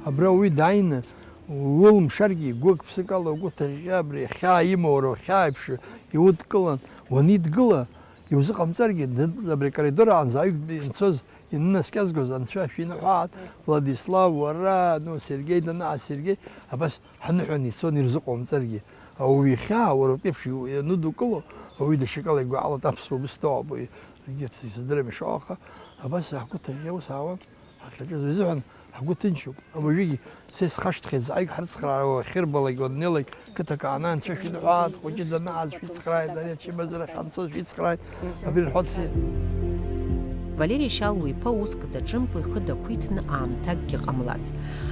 Абра уи дааины улымшаргьы, гәык-ԥсык ала угәы ҭыӷьӷьа, абри ахьаа имоу, уара ухьаа еиԥш иудкылан, уанидгыла, иузыҟамҵаргьы, д-, абри акоридор аанӡа аҩбатәи инцоз, инынаскьазгоз анцәа шәиныҳәааит, Владислав, уара, ну, Сергеи данаа, Сергеи, абас ҳныҳәаны ицон ирзыҟоумҵаргьы. Ауаҩы ихьаа, уара утәеиԥш иу-, ианудукыло, ауаҩы даҽакала игәаалоит, аԥсуа бысҭоуп, уи, егьырҭ исыздырам ишыҟоу, аха абас ҳгәы ҭыӷьӷьа ус аауан. Ҳахьаҿыз изыҳәан ҳгәы ҭынчуп. Ауаҩыгьы са исхашҭхьеит, заҟаҩык ҳрыцхраауа, ахьырбалак, уаннеилак, қыҭак ааны анцәа шәиныҳәааит, хәыҷы данааз шәицхрааит, ари ачымазара ахьанцоз шәицхрааит, абри рҳәоит. Валери Шьалуа-иԥа уск даҿымкәа ихы дақәиҭны аамҭакгьы ҟамлац.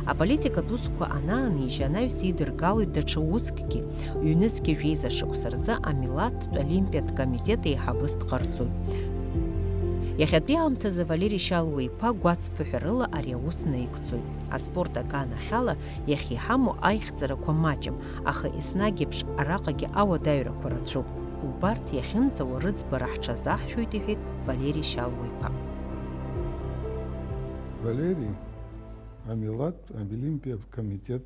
Аполитикатә усқәа анаанижьа, анаҩс идыргалоит даҽа уск, Ҩнызқьи жәеиза шықәса рзы амилаҭтә олимпиатә комитет еиҳабыс дҟарҵоит. Иахьатәи аамҭазы Валери Шьалуа-иԥа гәацԥыҳәарыла ари аус наигӡоит. Аспорт аганахьала иахьиҳамоу аихьӡарақәа маҷым, аха еснагь еиԥш араҟагьы ауадаҩрақәа рацәоуп. Убарҭ иахьынӡауа рыӡбара ҳҽазаҳшәоит, иҳәеит Валери Шьалуа-иԥа. Валери амилаҭтә олимпиатә комитет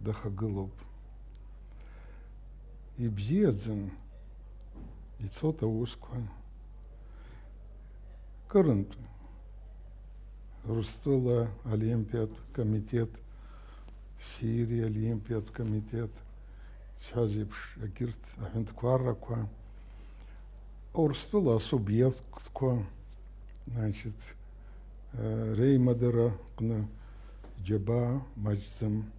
дахагылоуп. Ибзиаӡан ицоит аусқәа. Кырынтә Урыстәыла олимпиатә комитет, Сириа олимпиатә комитет, сҳәаз еиԥш, егьырҭ аҳәынҭқаррақәа, Урыстәыла асубиектқәа, значит, э, реимадара аҟны џьабаа маҷӡам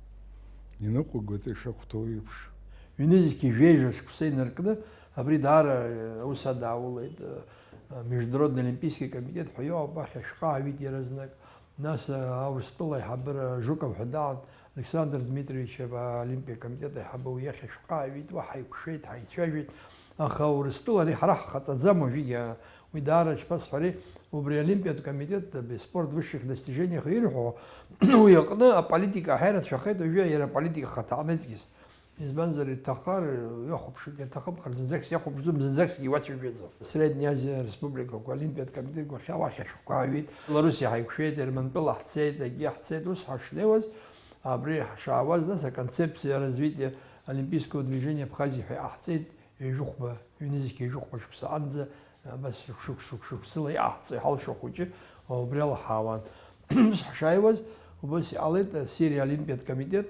иныҟәгоит ишахәҭоу еиԥш. Ҩнызқьи жәеиза шықәса инаркны, абри даара, э, аус адаулеит, э, Международный олимпийский комитет ҳәа иоуп, ахь ашәҟәы аауит иаразнак. Нас, э, Аурыстәыла аиҳабыра Жуков ҳәа даан, Александр Дмитриевич, э, Олимпиа комитет аиҳабы, уи иахь ашәҟәы аауит, уа ҳаиқәшәеит, ҳаицәажәеит. Аха Урыстәыла ари ҳара ҳхаҵаӡам уажәыгьы, уи даара ишԥасҳәари, убри Олимпиатә комитет, э, спорт высших достижениях ирҳәо, уи аҟны аполитика аҳәа ирацәахеит, уажәы иара аполитика хаҭа анаҵгьы. Избанзар, ирҭаххар, иахәаԥшуеит, ирҭахымхар, зынӡаск иахәаԥшӡом, зынӡаскгьы иуацәажәаӡом. Средняя Азиа республикақәа олимпиатә комитетқәа ахьала ахь ашәҟәқәа аауит. Белоруссиа ҳаиқәшәеит, Ермантәыла ҳцеит, егьи ҳцеит, ус ҳашнеиуаз, абри ҳшаауаз, нас аконцепциа развития олимпийского движения Абхазии ҳәа иҟаҳҵеит, ҩажәихәба, ҩнызқьи ҩажәихәба шықәса анӡа, абас шықәс-, шықәс-, шықәсыла иҟаҳҵо иҳалшо хәыҷы, убри ала ҳаауан. Ус ҳшааиуаз, убас иҟалеит, Сириа олимпиатә комитет,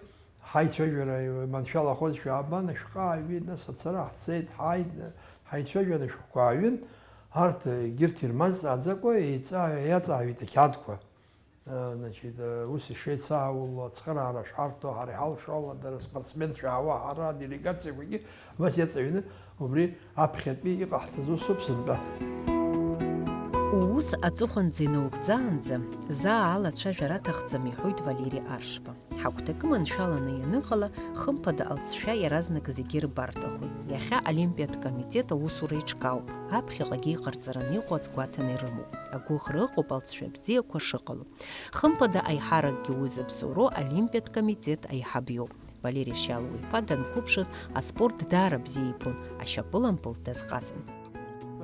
ҳаицәажәара маншәалахозшәа аабан, ашәҟәы ааҩит, нас ацара ҳцеит, ҳааит, ҳаицәажәан, ашәҟәқәа ааҩын, арҭ егьырҭ ирмазҵааӡакәа еиҵаа-, иаҵааҩит ақьаадқәа. Значит, ус ишеицаауало, ацхыраара шҳарҭо, ҳара иҳалшо ала, дара спортсменцәа аауа, ҳара аделегациақәагьы абас иаҵаҩны, убри аԥхьатәи иҟаҳҵаз усуп сынтәа. Уус аҵыхәанӡа инаугӡаанӡа, заа алацәажәара аҭахӡам, иҳәоит Валери Аршба. Ҳагәҭакы маншәаланы ианыҟала, хымԥада алҵшәа иаразнак зегьы рбарҭахоит. Иахьа Олимпиатә комитет аусура иҿкаауп, аԥхьаҟагьы иҟарҵараны иҟоу азгәаҭаны ирымоуп. Агәыӷра ыҟоуп алҵшәа бзиақәа шыҟало. Хымԥада аиҳаракгьы уи зыбзоуроу Олимпиатә комитет аиҳаб иоуп. Валери Шьалуа-иԥа данқәыԥшыз аспорт даара бзиа ибон, ашьапылампыл дазҟазан.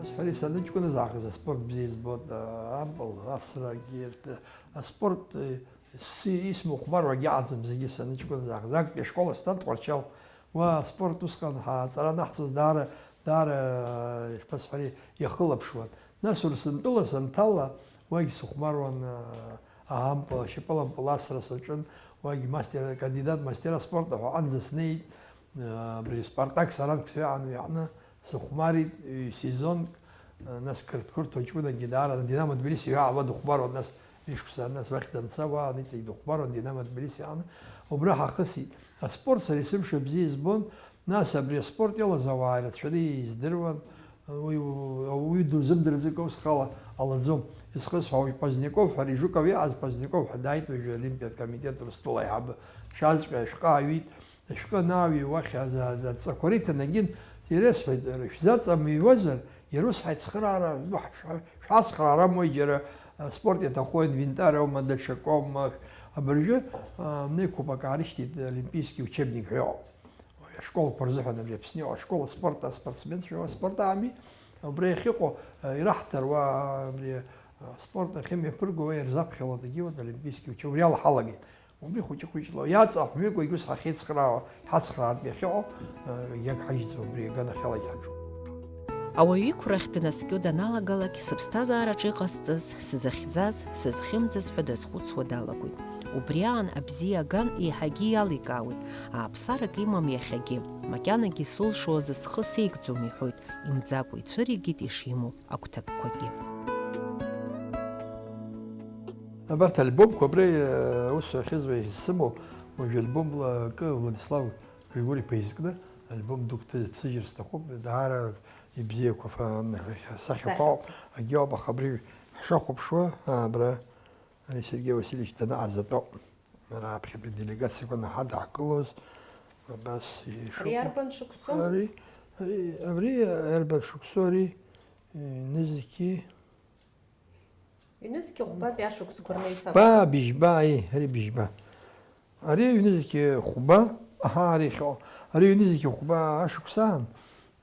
Нас ҳәа саныҷкәыназ аахыс аспорт бзиа избон, ампыл асрагьы, аспорт, Исмыхәмаруагьы аӡам зегьы саныҷкәыназ аахыс. Актәи ашкол астан Тҟәарчал. Уа аспорт усҟан ҳаҵара анаҳҵоз даара, даара, ишԥасҳәари, иахылаԥшуан. Нас Урыстәыла санҭала, уагь сыхәмаруан, аампыл, ашьапылампыл асра саҿын, уагь мастер, кандидат мастера спорта ҳәа аҟынӡа снеит, абри Спартак Саранск ҳәа иааны, иааны. Сыхәмарит ҩ-сезонк, нас қырҭ-қырҭуа ҷкәынакгьы даара, Динамо Тбилиси ҳәа ала дыхәмаруан, нас Ишықәса, нас уахь данца, уа аныҵ идыхәмаруан, Динамо Тбилиси аҟны, убра ҳахысит. Аспорт сара есымша бзиа избон, нас абри аспорт иалаз ауаа ирацәаны издыруан, уи, уи дузымдырӡакәа ус хала ҟалаӡом. Исхысҳәаауеит, Поздняков ҳәа, Рижуков иҟаз Поздняков ҳәа дааит уажәы Олимпиатә комитет Урыстәыла аиҳабы. Дшаазҵәаа, шәҟәы ааҩит, ашәҟәы анааҩуа уахь аза-, адҵақәа риҭан, егьин, ирасҳәеит, шәзаҵамҩуазар, Иара ус ҳаицхыраара, ну, ҳшәа-, шәҳацхраара амуеит, џьара, а, спорт иаҭаху инвентарь аума, даҽакоума, абыржәы, а, нықәуп, акы аарышьҭит, олимпийский учебник ҳәа иҟоуп. Ашколқәа рзыҳәан абри Аԥсны иҟоу ашкол аспорт аспортсменцәа, аспорт аами, убра иахьыҟоу, а, ираҳҭар, уа, абри, а, аспорт ахьымҩаԥырго, уа ирзаԥхьалоит, егьи, вот, олимпийский учебник, убри ала ҳалагеит. Убри хәыҷы-хәыҷла, иаҵаҳәҳәыгәагь ус ҳахьеицхраауа, ҳацхраартә иахьыҟоу, э, иагҳажьӡом, убри аганахьала иҳаҿуп. Ауаҩы иқәрахь днаскьо даналагалак, сыԥсҭазаараҿы иҟасҵаз, сзыхьӡаз, сызхьымӡаз ҳәа дазхәыцуа далагоит. Убри аан абзиа аган еиҳагьы иаликаауеит, ааԥсарак имам иахьагьы, макьанагьы сылшоз схы сеигӡом, иҳәоит, имӡакәа ицәыригеит ишимоу агәҭакқәагьы. Абарҭ альбомқәа абри, э, аус ахьызуа исымоу, уажәы альбомла акы Владислав Григори-иԥа изкны альбом дук ҭы-, ҭысыжьыр сҭахуп, даара ибзиақәа фа-, сахьақәа ауп, агьоуп, аха абри ҳшахәаԥшуа, а, абра, ари Сергеи Васильевич данааз атәоуп. Ара аԥхьатәи делегациақәа наҳадаҳкылоз, абас ишыҟоу. Ари арбан шықәсоу? Ари, ари, абри арбан шықәсоу, ари, э, ҩнызқьи. Ҩнызқьи хәбатәи ашықәсқәа рнаҩсала. Ба, быжьба, аи, ари быжьба. Ари ҩнызқьи хәба, аҳа, ари хьо-, ари ҩнызқьи хәба ашықәсаан,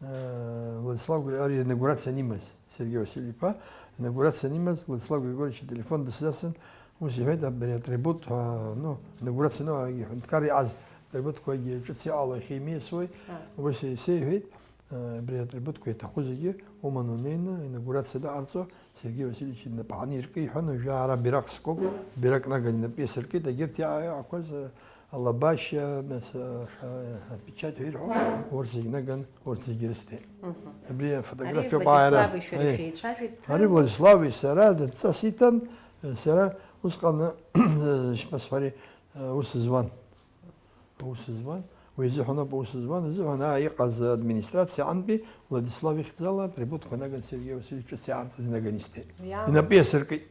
э, Владислав Гри-, ари инаугурациа анимаз, Сергеи Васильев-иԥа, инаугурациа анимаз, Владислав Григорьевич ителефон дысзасын, ус иҳәеит, абри атрибут, а, ну, инаугурациа, ну, аҳәынҭқар иҟаз атрибутқәагьы ҿыц иҟало иахьимиасуеи, А. Убас исеиҳәеит, э, абри атрибутқәа иаҭаху зегьы уманы унеины, инаугурациа даҟарҵо, Сергеи Васильевич инапы аниркы иҳәон, уажәы ара бираҟ скуп, бираҟ наган инапы иасыркит, егьырҭ иа-, иаақәаз, э, алабашьа, нас, э, ша-, апечать ҳәа ирҳәо, урҭ зегь наган, урҭ зегь ирысҭеит. Мгм. Абри афотографиа Ари ауп ааира. Владислави шәара Э. шәеицәажәеит. Ари Владислави сара дадҵас иҭан, э, сара усҟан, э, шԥасҳәари, э, ус зуан. Аус зуан, уи азыҳәан ауп аус зуан, азыҳәан, аа, иҟаз администрациа аҟынтәи Владислав ихьӡала атрибутқәа наган Сергеи Васильевич ҿыц иаанҵаз инаган исҭеит. Иа- Инапы иасыркит.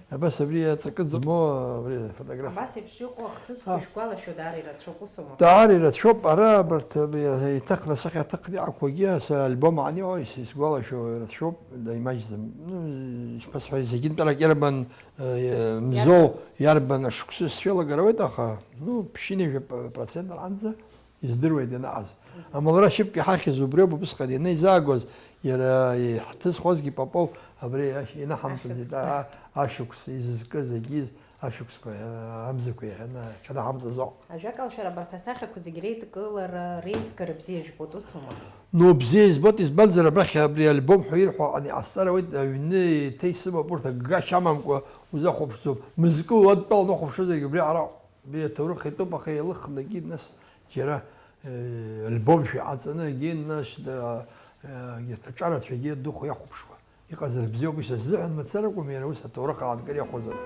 Абас абри аҵакы змоу абри афотограф. Абас еиԥш иҟоу ахҭысқәа А. шәгәалашәо даара ирацәоуп, усума? Даара ирацәоуп, ара абарҭ абри еиҭах насахьа аҭыхра иҟақәагьы аса альбом аан иҟоу ис-, исгәалашәо ирацәоуп, даимаҷӡам. Ну, ишԥасҳәари, зегьынтәарак ирбан Э, Мзоу иарбан ашықәсы сцәеилагар ауеит, аха, ну, ԥшьынҩажәа процент раанӡа издыруеит ианаҟаз. Амалра шьыпк иҳахьыз убриоуп, убысҟан ианеизаагоз, иара иҳҭызхуазгьы Попов абри ашә-, инаҳамҵаӡеит, Ахьӡқәа. А-, ашықәс изызкыз, егьиз ашықәсқәа, а-, амзақәа иахьана-, иахьанаҳамҵаз ауп. Ажәакала, шәара абарҭ асахьақәа зегь реидкылара, реизгара бзиа жәбоит, усума? Ну, бзиа избоит, избанзар, абрахь абри альбом ҳәа ирҳәо аҟны иҟасҵар ауеит, аҩны еиҭа исымоуп урҭ, аггашьа амамкәа узахәаԥшӡом. Мызкы уадтәалан ухәаԥшызаргьы убри аҟара, абри аҭоурых итәуп, аха еилыхнагьы, нас, џьара, э, альбомшәа иҟаҵаны, егьи, нас, да, э, егьырҭ аҿарацәагьы дыхә иахәаԥшуа. Иҟазар бзиоуп, исзыҳәан мацаракәым, иара ус аҭоурых аанкыл иахәозар.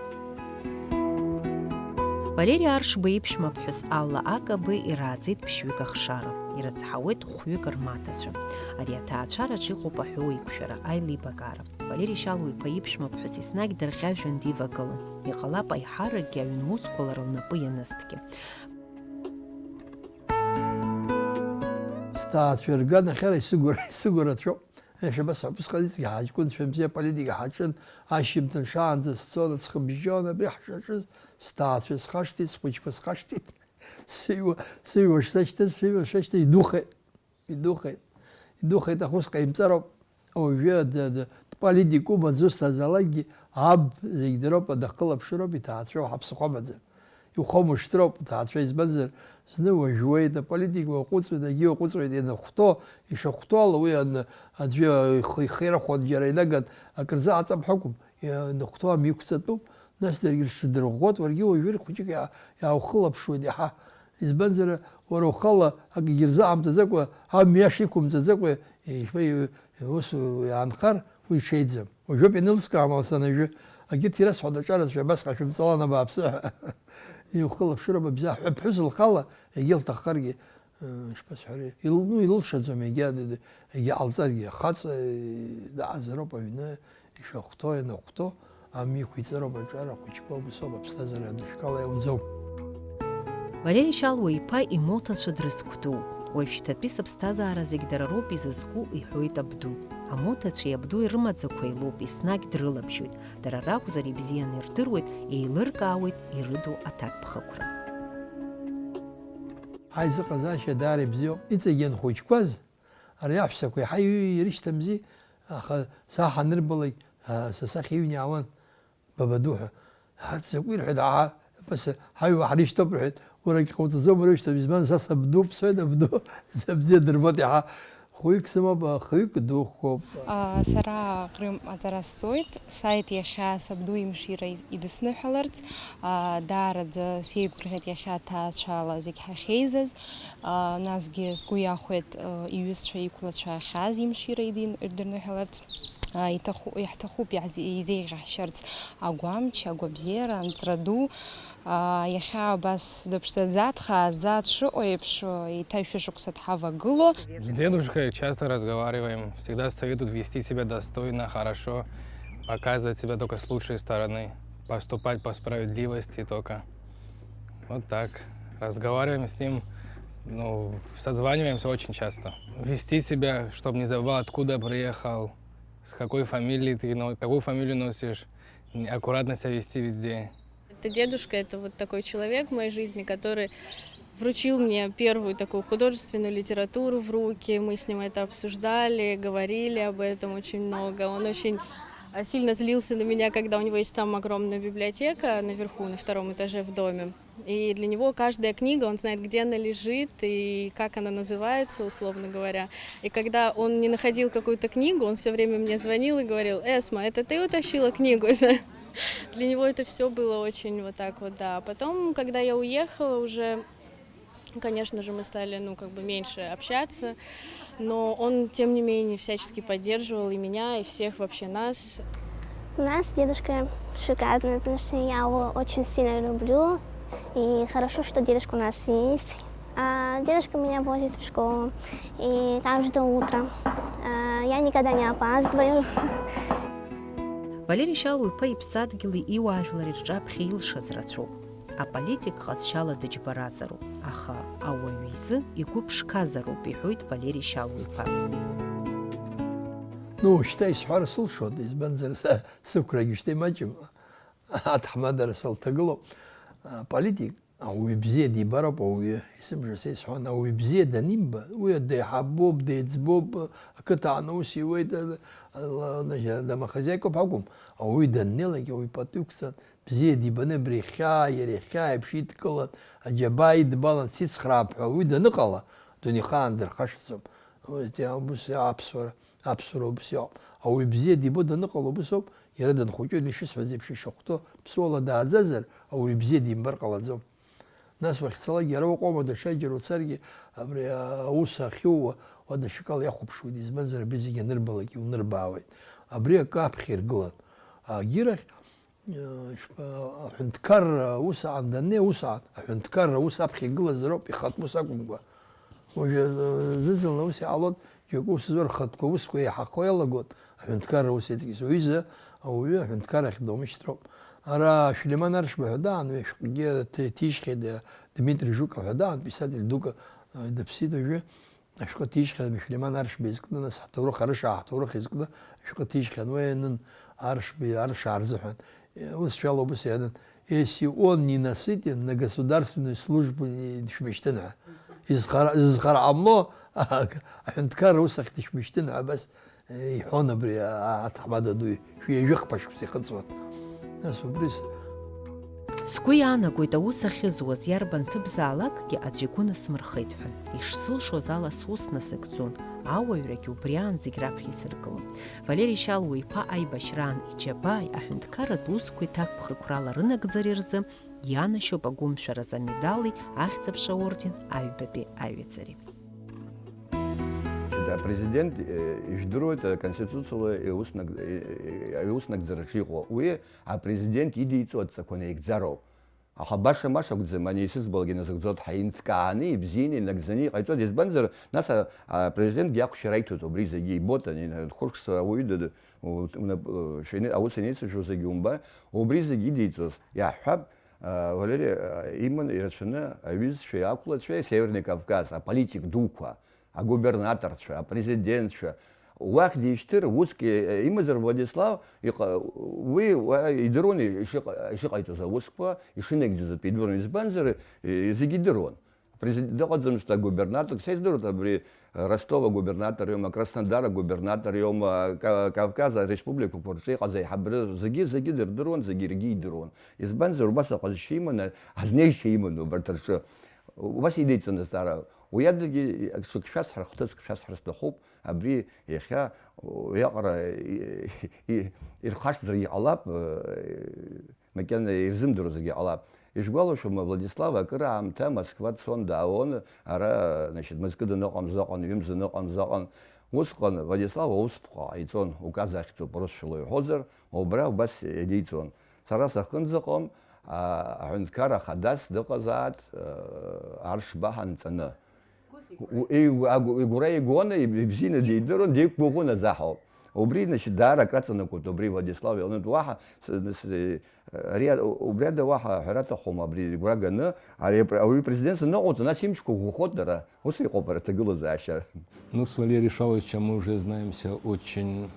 Валери Аршба иԥшәмаԥҳәыс Алла Акаби ирааӡеит ԥшьҩык ахшара, ирыцҳауеит хәҩык рмаҭацәа. Ари аҭаацәараҿ иҟоуп аҳәоу еиқәшәара, аилибакаара. Валери Шьалуа-иԥа иԥшәмаԥҳәыс еснагь дырӷьажәҩан дивагылан, иҟалап аиҳаракгьы аҩн усқәа лара лнапы ианызҭгьы. Сҭаацәа рганахьала исыгәра-, исыгәарацәоуп. Еиша, абас усҟан иҵегь ҳаҷкәынцәа мзиа аполитика ҳаҿын, ашьжьымҭан шаанӡа сцон, аҵхыбжьон, абри ҳшаҿыз, сҭаацәа схашҭит, схәыҷқәа схашҭит, сыҩуа, сыҩуа шсашьҭаз, сыҩуа шсашьҭаз, идухеит, идухеит, идухеит, аха ус ҟаимҵароуп, уажәы д-, д-, дполитикума, дзусҭазаалакгьы, аб, зегь дыроуп, дахылаԥшыроуп, иҭаацәоу ҳаԥсахәамаӡам. Иухамышҭроуп, ҭаацәа, избанзар, зны уажәуеит, аполитика уаҟәыҵуеит, егьи уаҟәыҵуеит, ианахәҭоу, ишахәҭоу ала уи ан-, аӡәы ихы, ихы ирахәан, џьара инаган, акырзы аҵаԥҳәа акәым, ианахәҭоу амҩа иқәҵатәуп, нас даргьы рҽыдырӷәӷәоит, уаргьы уажәы хәыҷык иа-, иааухылаԥшуеит иаҳа. Избанзар, уара ухала акгьы рзыҟамҵаӡакәа, амҩа иаша иқәымҵаӡакәа, ишԥа-, ус иаанхар, уи ҽеиӡам. Уажәоуп ианылскаа, амала санажәы, Егьырҭ ирасҳәоит аҿарацәа, абасҟа шәымҵалан абааԥсы ҳәа. Иухылаԥшыроуп абзиа, ҳәа ԥҳәыс лхала, егьа лҭаххаргьы, э, ишԥасҳәари, ил-, ну, илылшаӡом егьа, егьа ҟалҵаргьы, ахаҵа, э, даҟазароуп аҩны ишахәҭоу, ианахәҭоу, амҩа иқәиҵароуп аҿар ахәыҷқәа, убасоуп аԥсҭазаара адышкала иауӡом. Валери Шьалуа-иԥа имоҭацәа дрызқәтәоуп. Уажәшьҭатәи сыԥсҭазаара зегь дара роуп изызку, иҳәоит абду. Амоҭацәеи абду ирымаӡақәа илоуп, еснагь дрылабжьоит. Дара ракәзар ибзианы ирдыруеит, еилыркаауеит ирыду аҭакԥхықәра. Ҳаизыҟазаашьа даара ибзиоуп. Иҵегь ианхәыҷқәаз, ари аҳәсақәа иаҳа иҩ-, ирышьҭамзи, аха саҳ анырбалак, а, са сахь иҩны иаауан, бабаду ҳәа. Арҭ закәи рҳәеит, аа, абас ҳаҩуа ҳрышьҭоуп рҳәеит, урагь ҟауҵаӡом рышьҭоуп, избан, са сабду бсоит, абду, са бзиа дырбоит, иаҳа хәҩык сымоуп, а, хҩык духоуп. А, сара Ҟрым аҵара сҵоит, сааит иахьа сабду имшира идысныҳәаларц, а, даараӡа сеигәырӷьеит иахьа аҭаацәала зегь ҳахьеизаз, а, насгьы сгәы иахәеит, а, иҩызцәа иқәлацәа ахьааз имшира идин-, ирдырныҳәаларц, а, иҭаху-, иаҳҭахуп иаҳз-, изеиӷьаҳшьарц агәамч, агәабзиара, анҵра ду, а, иахьа абас дыԥшӡаӡа, дхааӡа дшыҟоу еиԥш, еиҭа шәышықәса дҳавагыло. С дедушкой часто разговариваем, всегда советует вести себя достойно, хорошо, показывать себя только с лучшей стороны, поступать по справедливости только. Вот так. Разговариваем с ним, ну, созваниваемся очень часто. Вести себя, чтоб не забывал, откуда приехал, с какой фамилией ты, но-, какую фамилию носишь, аккуратно себя вести везде. Это дедушка, это вот такой человек в моей жизни, который вручил мне первую такую художественную литературу в руки. Мы с ним это обсуждали, говорили об этом очень много. Он очень, а, сильно злился на меня, когда у него есть там огромная библиотека наверху, на втором этаже в доме. И для него каждая книга, он знает, где она лежит и как она называется, условно говоря. И когда он не находил какую-то книгу, он всё время мне звонил и говорил: «Эсма, это ты утащила книгу?» Для него это всё было очень вот так вот, да. А потом, когда я уехала, уже, конечно же, мы стали, ну, как бы меньше общаться, но он, тем не менее, всячески поддерживал и меня, и всех вообще нас. У нас с дедушкой шикарные отношения, я его очень сильно люблю, и хорошо, что дедушка у нас есть. А дедушка меня возит в школу, и каждое утро. А, я никогда не опаздываю. Валери Шьалуа-иԥа иԥсадгьыли иуаажәлари рҿаԥхьа илшаз рацәоуп. Аполитик ҟазшьала дыџьбаразароуп, аха ауаҩы изы игәы ԥшқазароуп, иҳәоит Валери Шьалуа-иԥа. Ну, шьҭа исҳәар сылшоит, избанзар, са сықәрагьы шьҭа имаҷым, аҭаҳмадара салҭагылоуп. Аполитик ауаҩы бзиа дибароуп, ауаҩы, есымша са исҳәон, ауаҩы бзиа данимба, уи деиҳабуп, деиҵбуп, ақыҭа аҟны ус иуеит, ала-, ала-, домохозяйкоуп акәым, ауаҩы даннеилак, ауаҩы пату иқәҵан, бзиа дибаны абри ихьаа, иара ихьаа еиԥш идкылан, аџьабаа идбалан, сицхраап ҳәа уи даныҟала, дунеихаан дырхашҭӡом. Уи, ус иа-, аԥсуара, аԥсуара убас иоуп. Ауаҩ бзиа дибо даныҟала убас ауп, иара данхәыҷу, ишысҳәаз еиԥш ишахәҭоу, ԥсуала дааӡазар, ауаҩ бзиа димбар ҟалаӡом. Нас уахьцалакгьы ара уҟоума, даҽаџьара уцаргьы, абри аус ахьууа, уа даҽакала иахәаԥшуеит, избанзар, абри зегьы анырбалак иунырбаауеит. Абри акы аԥхьа иргылан. Агьырахь, Ишԥа-, аҳәынҭқарра аус аан даннеи, аус аан, аҳәынҭқарра аус аԥхьа игылазароуп, ихатә ус акәымкәа. Уажәы, э, зны-зынла ус иҟалоит, џьоукы усзур рхатәқәа аусқәа еиҳахо иалагоит, аҳәынҭқарра аус иаҵкьыс. Уаҩыза ауаҩы аҳәынҭқаррахь даумышьҭроуп. Ара Шәлиман Аршба ҳәа даан, уи ашәҟәгьы ҭи-, ҭижьхьеит, э, Дмитрий Жуков ҳәа даан, писатель дук, э, дыԥсит уажәы. Ашәҟәы ҭижьхьан Шәлиман Аршба изкны, нас ҳҭоурых, арыш ааҳҭоурых изкны ашәҟәы ҭижьхьан, уи ианын Аршба, арыш аарзыҳәан. Ус шәала убас ианын: «Если он не насытен, на государственную службу не дышәмышьҭын» ҳәа. Изхара-, зызхара ҟамло, аҳәынҭқарра ус ахь дышәмышьҭын ҳәа абас иҳәон абри а-, аҭаҳмада дуи. Шәи жәыхԥа шықәса ихыҵуан. Нас убри с-, Сгәы иаанагоит, аус ахьызуаз иарбан ҭыԥзаалакгьы аӡә игәы насмырхеит ҳәа. Ишсылшоз ала сус насыгӡон, ауаҩрагьы убриаан зегь раԥхьа исыргылон. Валери Шьалуа-иԥа аибашьраан иџьабааи аҳәынҭқарратә усқәеи ҭакԥхықәрала рынагӡара рзы ианашьоуп агәымшәаразы амедали ахьӡ-аԥша орден аҩбатәи аҩаӡареи. Апрезидент, э, ижәдыруеит, э, Конституциала иус наг-, э, э, иус нагӡараҿы иҟоу. Уи апрезидент идиҵо адҵақәа наигӡароуп. Аха баша-маша акәӡам, ани исызбалак иназыгӡоит, ҳәа инҭкааны, ибзианы, инагӡаны иҟаиҵоит. Избанзар, нас а-, апрезидентгьы ахәшьара аиҭоит убри зегьы ибоит, ани, хәышықәса ауаҩы ды-, у-, унап-, э, шәини-, аус анеицышәо зегьы умбар, убри зегьы идиҵоз иаҳҳәап, а, Валери, а, иман ирацәаны аҩызцәеи ақәлацәеи Северный Кавказ аполитик дуқәа, агубернаторцәа, апрезидентцәа, уахь дишьҭыр, уск, э, имазар Владислав, иҟа-, уи уа идыруан ишыҟа-, ишыҟаиҵоз аусқәа, ишынагӡоз атәы идыруан. Избанзар, э, зегьы идыруан. Апрезидент дыҟаӡамызт агубернатор, са издыруеит абри Ростов агубернатор иоума, Краснодар агубернатор иоума, Ка-, Кавказ ареспубликақәа рҿы иҟаз аиҳабыра зегьы, зегьы дырдыруан, зегьы иргьы идыруан. Избанзар, убас аҟазшьа иманы, азнеишьа иманы убарҭ рҿы. Убас идеицәан азҵаара. Уи адагьы, ак-, ҽак шәасҳәар, хҭыск шәасҳәар сҭахуп, абри иахьа уиаҟара и-, и-, ирхашҭзаргьы ҟалап, э, макьана ирзымдыруазаргьы ҟалап. Ишәгәалашәома, Владислав акыр аамҭа Москва дцон, даауан, ара, значит, мызкы даныҟамзаҟан, ҩымз даныҟамзаҟан. Усҟан Владислав аусԥҟа ҟаиҵон, указ ахьӡуп, урысшәала иҳәозар, убра убас ианиҵон. Сара сахынӡаҟам, а, аҳәынҭқар ахадас дыҟазааит, а, аршбаҳа нҵаны. У-, игу-, агу-, игәра игон, иб-, ибзианы дидыруан, диқәгәыӷуан азаҳауп. Убри, значит, даара акраҵанакуеит, убри Владислав иҟнытә уаҳа, с-, с-, ари, убри ада уаҳа аҳәара аҭахума, абри игәра ганы, ари апр-, ауаҩы президент саныҟауҵо, нас имчқәа ӷәӷәахоит дара. Ус иҟоуп ара аҭагылазаашьа. Ну, с Валерием Шаловичем мы уже знаемся очень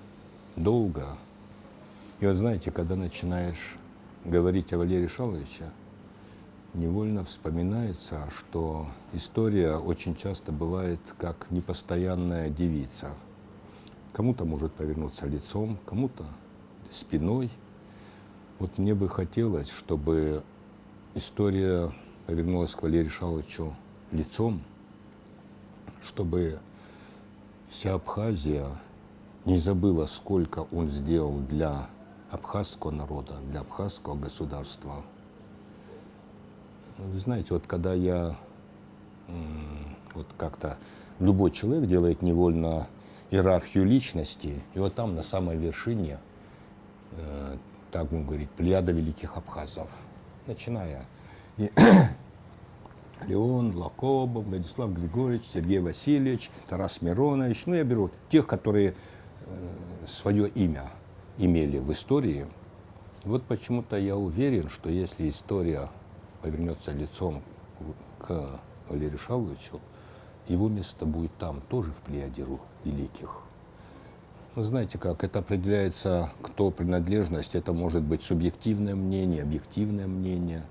долго. И вот знаете, когда начинаешь говорить о Валерии Шаловиче, невольно вспоминается, что история очень часто бывает как непостоянная девица. Кому-то может повернуться лицом, кому-то спиной. Вот мне бы хотелось, чтобы история повернулась к Валерию Шаловичу лицом, чтобы вся Абхазия не забыла, сколько он сделал для абхазского народа, для абхазского государства. Вы знаете, вот когда я, м, вот как-то любой человек делает невольно иерархию личности, и вот там на самой вершине, э, так будем говорить, плеяда великих абхазов, начиная и Леон Лакобов, Владислав Григорьевич, Сергей Васильевич, Тарас Миронович. Ну, я беру тех, которые, э, своё имя имели в истории. И вот почему-то я уверен, что если история повернётся лицом к Валерию Шаловичу, его место будет там, тоже в плеяде ру-, великих. Ну, знаете как, это определяется, кто принадлежность, это может быть субъективное мнение, объективное мнение.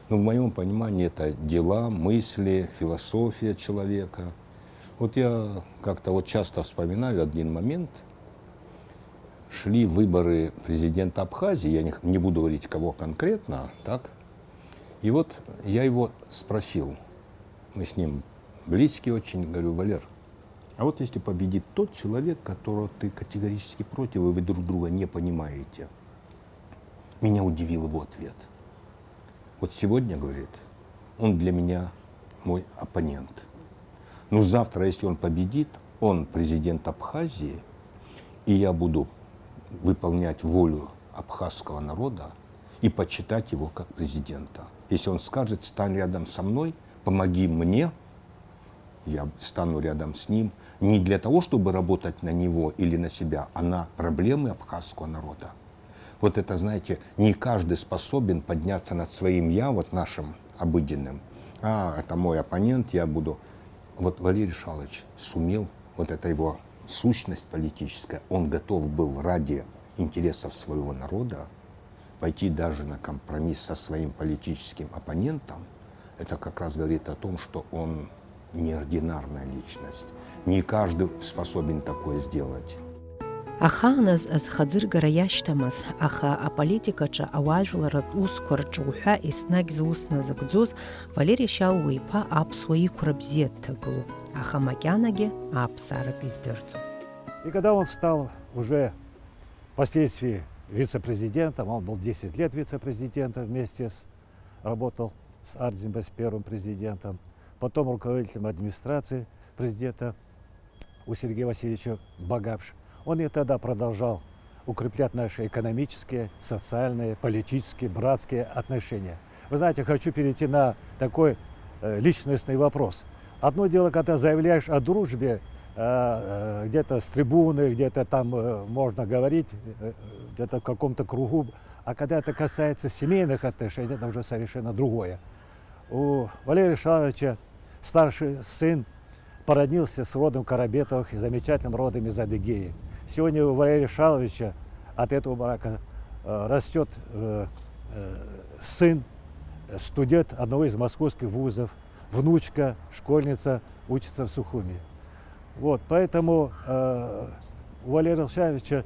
Но в моём понимании это дела, мысли, философия человека. Вот я как-то вот часто вспоминаю один момент. Шли выборы президента Абхазии, я не, не буду говорить, кого конкретно, так? И вот я его спросил, мы с ним близкие очень, говорю: «Валер, а вот если победит тот человек, которого ты категорически против, и вы друг друга не понимаете?» Меня удивил его ответ. «Вот сегодня, говорит, он для меня мой оппонент. Но завтра, если он победит, он президент Абхазии, и я буду выполнять волю абхазского народа и почитать его как президента. Если он скажет: „Стань рядом со мной, помоги мне“, я стану рядом с ним не для того, чтобы работать на него или на себя, а на проблемы абхазского народа». Вот это, знаете, не каждый способен подняться над своим «я», вот нашим обыденным. «А, это мой оппонент, я буду». Вот Валерий Шалович сумел, вот эта его сущность политическая, он готов был ради интересов своего народа пойти даже на компромисс со своим политическим оппонентом. Это как раз говорит о том, что он неординарная личность. Не каждый способен такое сделать. Ахааназ азхаӡыргара иашьҭамыз, аха аполитикаҿы ауаажәларратә усқәа рҿы уҳәа еснагь зус назыгӡоз Валери Шьалуа-иԥа аԥсуа иқәра бзиа дҭагылоуп, аха макьанагьы аԥсааратә издырӡом. И когда он стал уже впоследствии вице-президентом, он был десять лет вице-президентом вместе с, работал с Ардзинбой, с первым президентом, потом руководителем администрации президента, у Сергея Васильевича Багапш. Он и тогда продолжал укреплять наши экономические, социальные, политические, братские отношения. Вы знаете, хочу перейти на такой э, личностный вопрос. Одно дело, когда заявляешь о дружбе, э, э, где-то с трибуны, где-то там э, можно говорить, э, где-то в каком-то кругу, а когда это касается семейных отношений, это уже совершенно другое. У Валерия Шаловича старший сын породнился с родом Карабетовых и замечательным родом из Адыгеи. Сегодня у Валерия Шаловича от этого брака э, растет э, э, сын, э, студент одного из московских вузов, внучка, школьница, учится в Сухуми. Вот, поэтому э, у Валерия Александровича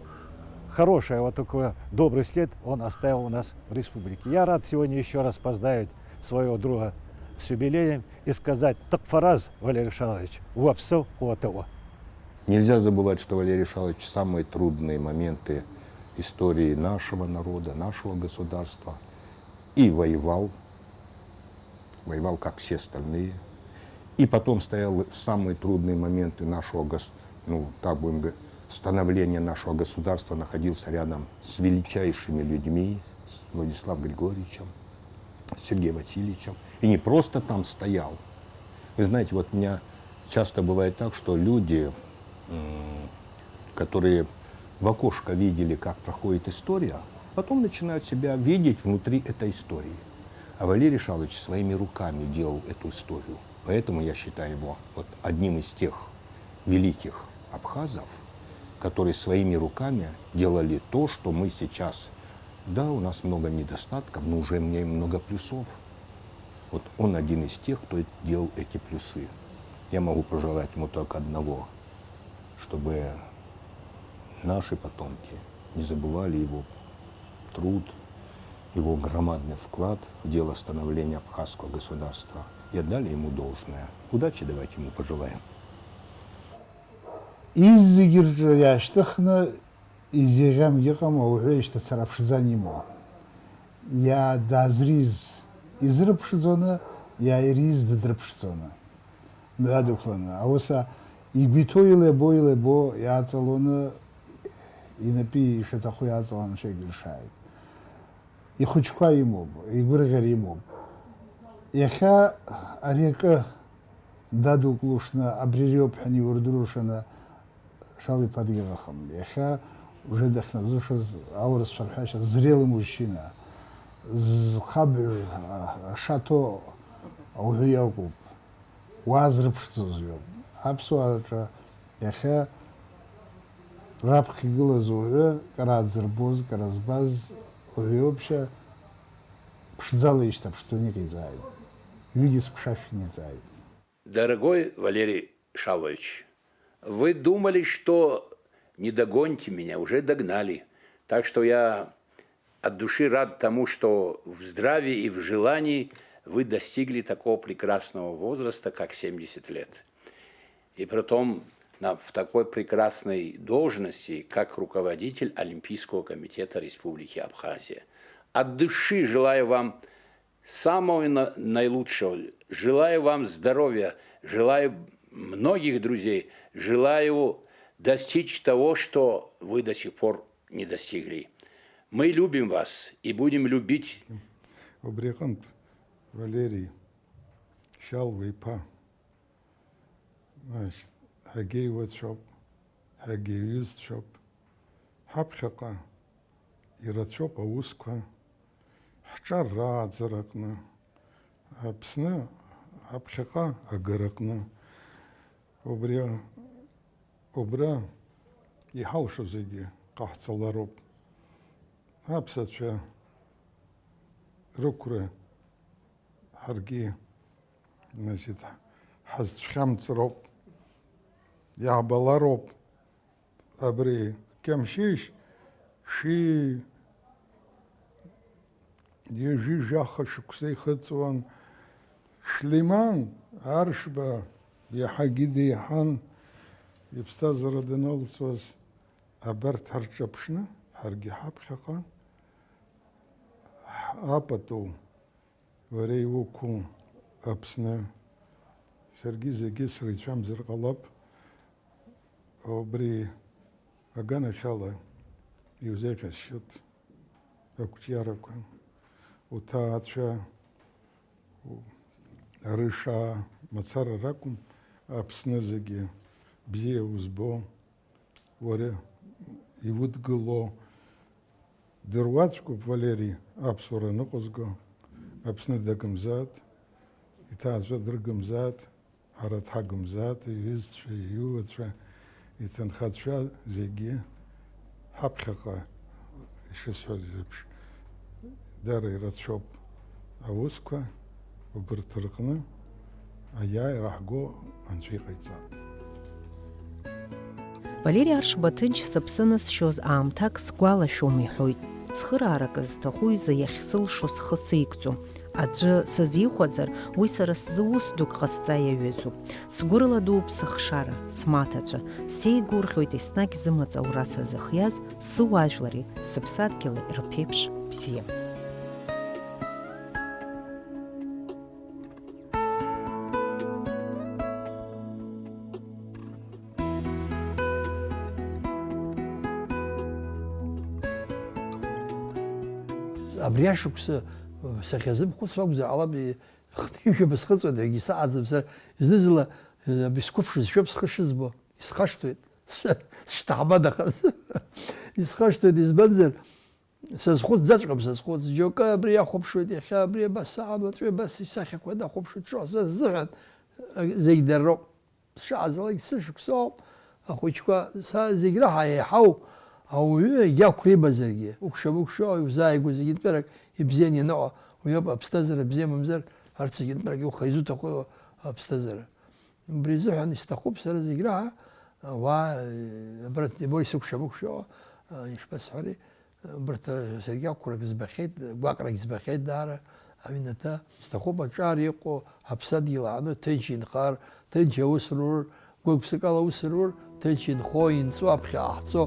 хороший вот такой добрый след он оставил у нас в республике. Я рад сегодня еще раз поздравить своего друга с юбилеем и сказать: «Такфараз, Валерий Шалович, уапсо уатао». Нельзя забывать, что Валерий Шалович в самые трудные моменты истории нашего народа, нашего государства и воевал, воевал, как все остальные, и потом стоял в самые трудные моменты нашего гос-, ну, так будем говорить, становления нашего государства, находился рядом с величайшими людьми, с Владиславом Григорьевичем, с Сергеем Васильевичем. И не просто там стоял. Вы знаете, вот у меня часто бывает так, что люди, которые в окошко видели, как проходит история, потом начинают себя видеть внутри этой истории. А Валерий Шалович своими руками делал эту историю. Поэтому я считаю его вот одним из тех великих абхазов, которые своими руками делали то, что мы сейчас. Да, у нас много недостатков, но уже в ней много плюсов. Вот он один из тех, кто делал эти плюсы. Я могу пожелать ему только одного, чтобы наши потомки не забывали его труд, его громадный вклад в дело становления абхазского государства и отдали ему должное. Удачи давайте ему пожелаем. Изегьы рҿы иаашьҭыхны изеиӷьамгьы ыҟам ауаҩы ишьҭацара аԥшӡа анимоу. Иа даазриз изрыԥшӡоны, иааириз дыдрыԥшӡоны. Мҩа дықәланы, ауаса игәы иҭоу илеибо-илеибо иааҵалоны, инапы ишаҭаху иааҵаланы анцәа игәыршааит. Ихәыҷқәа имоуп, игәырӷьара имоуп. Иахьа ари акы дадукылушны, абри ариоуп ҳәа иурдырушаны Шала-иԥа дгьыл ыҟам. Иахьа уже дахьназушаз аурысцәа рҳәашьа зрелый мужчина, зхабҩ ашаҭо ауаҩы иакәуп. Уаа зрыԥшӡоз иоуп. Аԥсуааҿы иахьа раԥхьа игылаз уаҩы, кара дзырбоз, кара збаз уаҩы иоуп, ԥшӡала ишьҭаԥшӡаны иҟаиҵааит. Ҩыгьы сыԥшашәа иниҵааит. Дорогой Валерий Шалвович, вы думали, что не догоните меня, уже догнали. Так что я от души рад тому, что в здравии и в желании вы достигли такого прекрасного возраста, как семьдесят лет. И притом на, в такой прекрасной должности, как руководитель Олимпийского комитета Республики Абхазия. От души желаю вам самого на- наилучшего. Желаю вам здоровья, желаю многих друзей, желаю достичь того, что вы до сих пор не достигли. Мы любим вас и будем любить. Убри аҟынтә, Валери Шьалуа иԥа, значит, ҳагьа иуацәоуп, ҳагьа иҩызцәоуп, ҳаԥхьаҟа ирацәоуп аусқәа, ҳҿар рааӡараҟны, Аԥсны аԥхьаҟа агараҟны. Убри, убра иҳалшо зегьы ҟаҳҵалароуп. Аԥсацәа рықәра ҳаргьы, значит, ҳазцәхьамҵроуп, иаҳбалароуп. Абри Кьамшьышь шәи ҩажәи жәаха шықәса ихыҵуан. Шәлиман Аршба иаҳагьы деиҳан, иԥсҭазаара даналҵуаз, абарҭ ҳарҿаԥшны, ҳаргьы ҳаԥхьаҟа, ҳ-, апату, уара иуқәу Аԥсны, саргьы зегьы срицәамзар ҟалап, Убри аганахьала иузеиӷьасшьоит ақәҿиарақәа, уҭаацәа, у-, рышаа мацара ракәым, Аԥсны зегьы бзиа узбо, уара иудгыло. Дыруаӡәкуп Валери аԥсуара ныҟәызго, Аԥсны дагымзааит, иҭаацәа дрыгымзааит, ҳара дҳагымзааит, иҩызцәа, иҩуацәа, иҭынхацәа зегьы ҳаԥхьаҟа, ишысҳәаз еиԥш, дара ирацәоуп аусқәа, убырҭ рҟны аиааира ҳго Анцәа иҟаиҵап. Валери Аршба ҭынч сыԥсы анысшьоз аамҭак сгәалашәом иҳәоит. Цхыраарак зҭаху изы иахьсылшо схы сеигӡом. Аӡәы сызихәаӡар, уи сара сзы ус дук ҟасҵа иаҩызоуп. Сгәырладууп сыхшара, смаҭацәа, сеигәырӷьоит еснагь зымаҵ аура сазыхиаз, сыуаажәлари сыԥсадгьыли рԥеиԥш бзиа. Абри ашықәса сахьазымхәыцуа акәзар ҟалап, хынҩажәа бысхыҵуеит, егьи саҟаӡам сара, зны-зынла, э, исқәыԥшызшәоуп схы шызбо, исхашҭуеит, сшьҭаҳмадахаз. Исхашҭуеит, избанзар, сазхәыцӡаҵәҟьам, сазхәыц, џьоукы абри иахәаԥшуеит, иахьа абри абас саҟан, уаҵәы абас исахьақәа нахәаԥшуеит, ҿо са сзыҳәан, э, зегь дара роуп. Сшаҟаҵалак сышықәсоуп, ахәыҷқәа, са зегь раҳа еиҳау ауаҩы егьа қәра имазаргьы, укәша-мыкәша, иузааигәоу зегьынтәарак ибзианы ианыҟоу, уи ауп аԥсҭазаара бзиа мамзар, арҭ зегьынтәарак иуха изуҭаху аԥсҭазаара. Убри азыҳәан исҭахуп сара зегь раҳа, ауаа, абарҭ, ибо исыкәша-мыкәшо, ишԥасҳәари, Убарҭ саргьы ақәрагь збахьеит, гәаҟрагь збахьеит даара аҩнаҭа. Сҭахуп аҿар иҟоу ҳаԥсадгьыл аҟны ҭынч инхар, ҭынч аус рур, гәык-ԥсыкала аус рур, ҭынч инхо, инҵәо, аԥхьа ҟаҳҵо.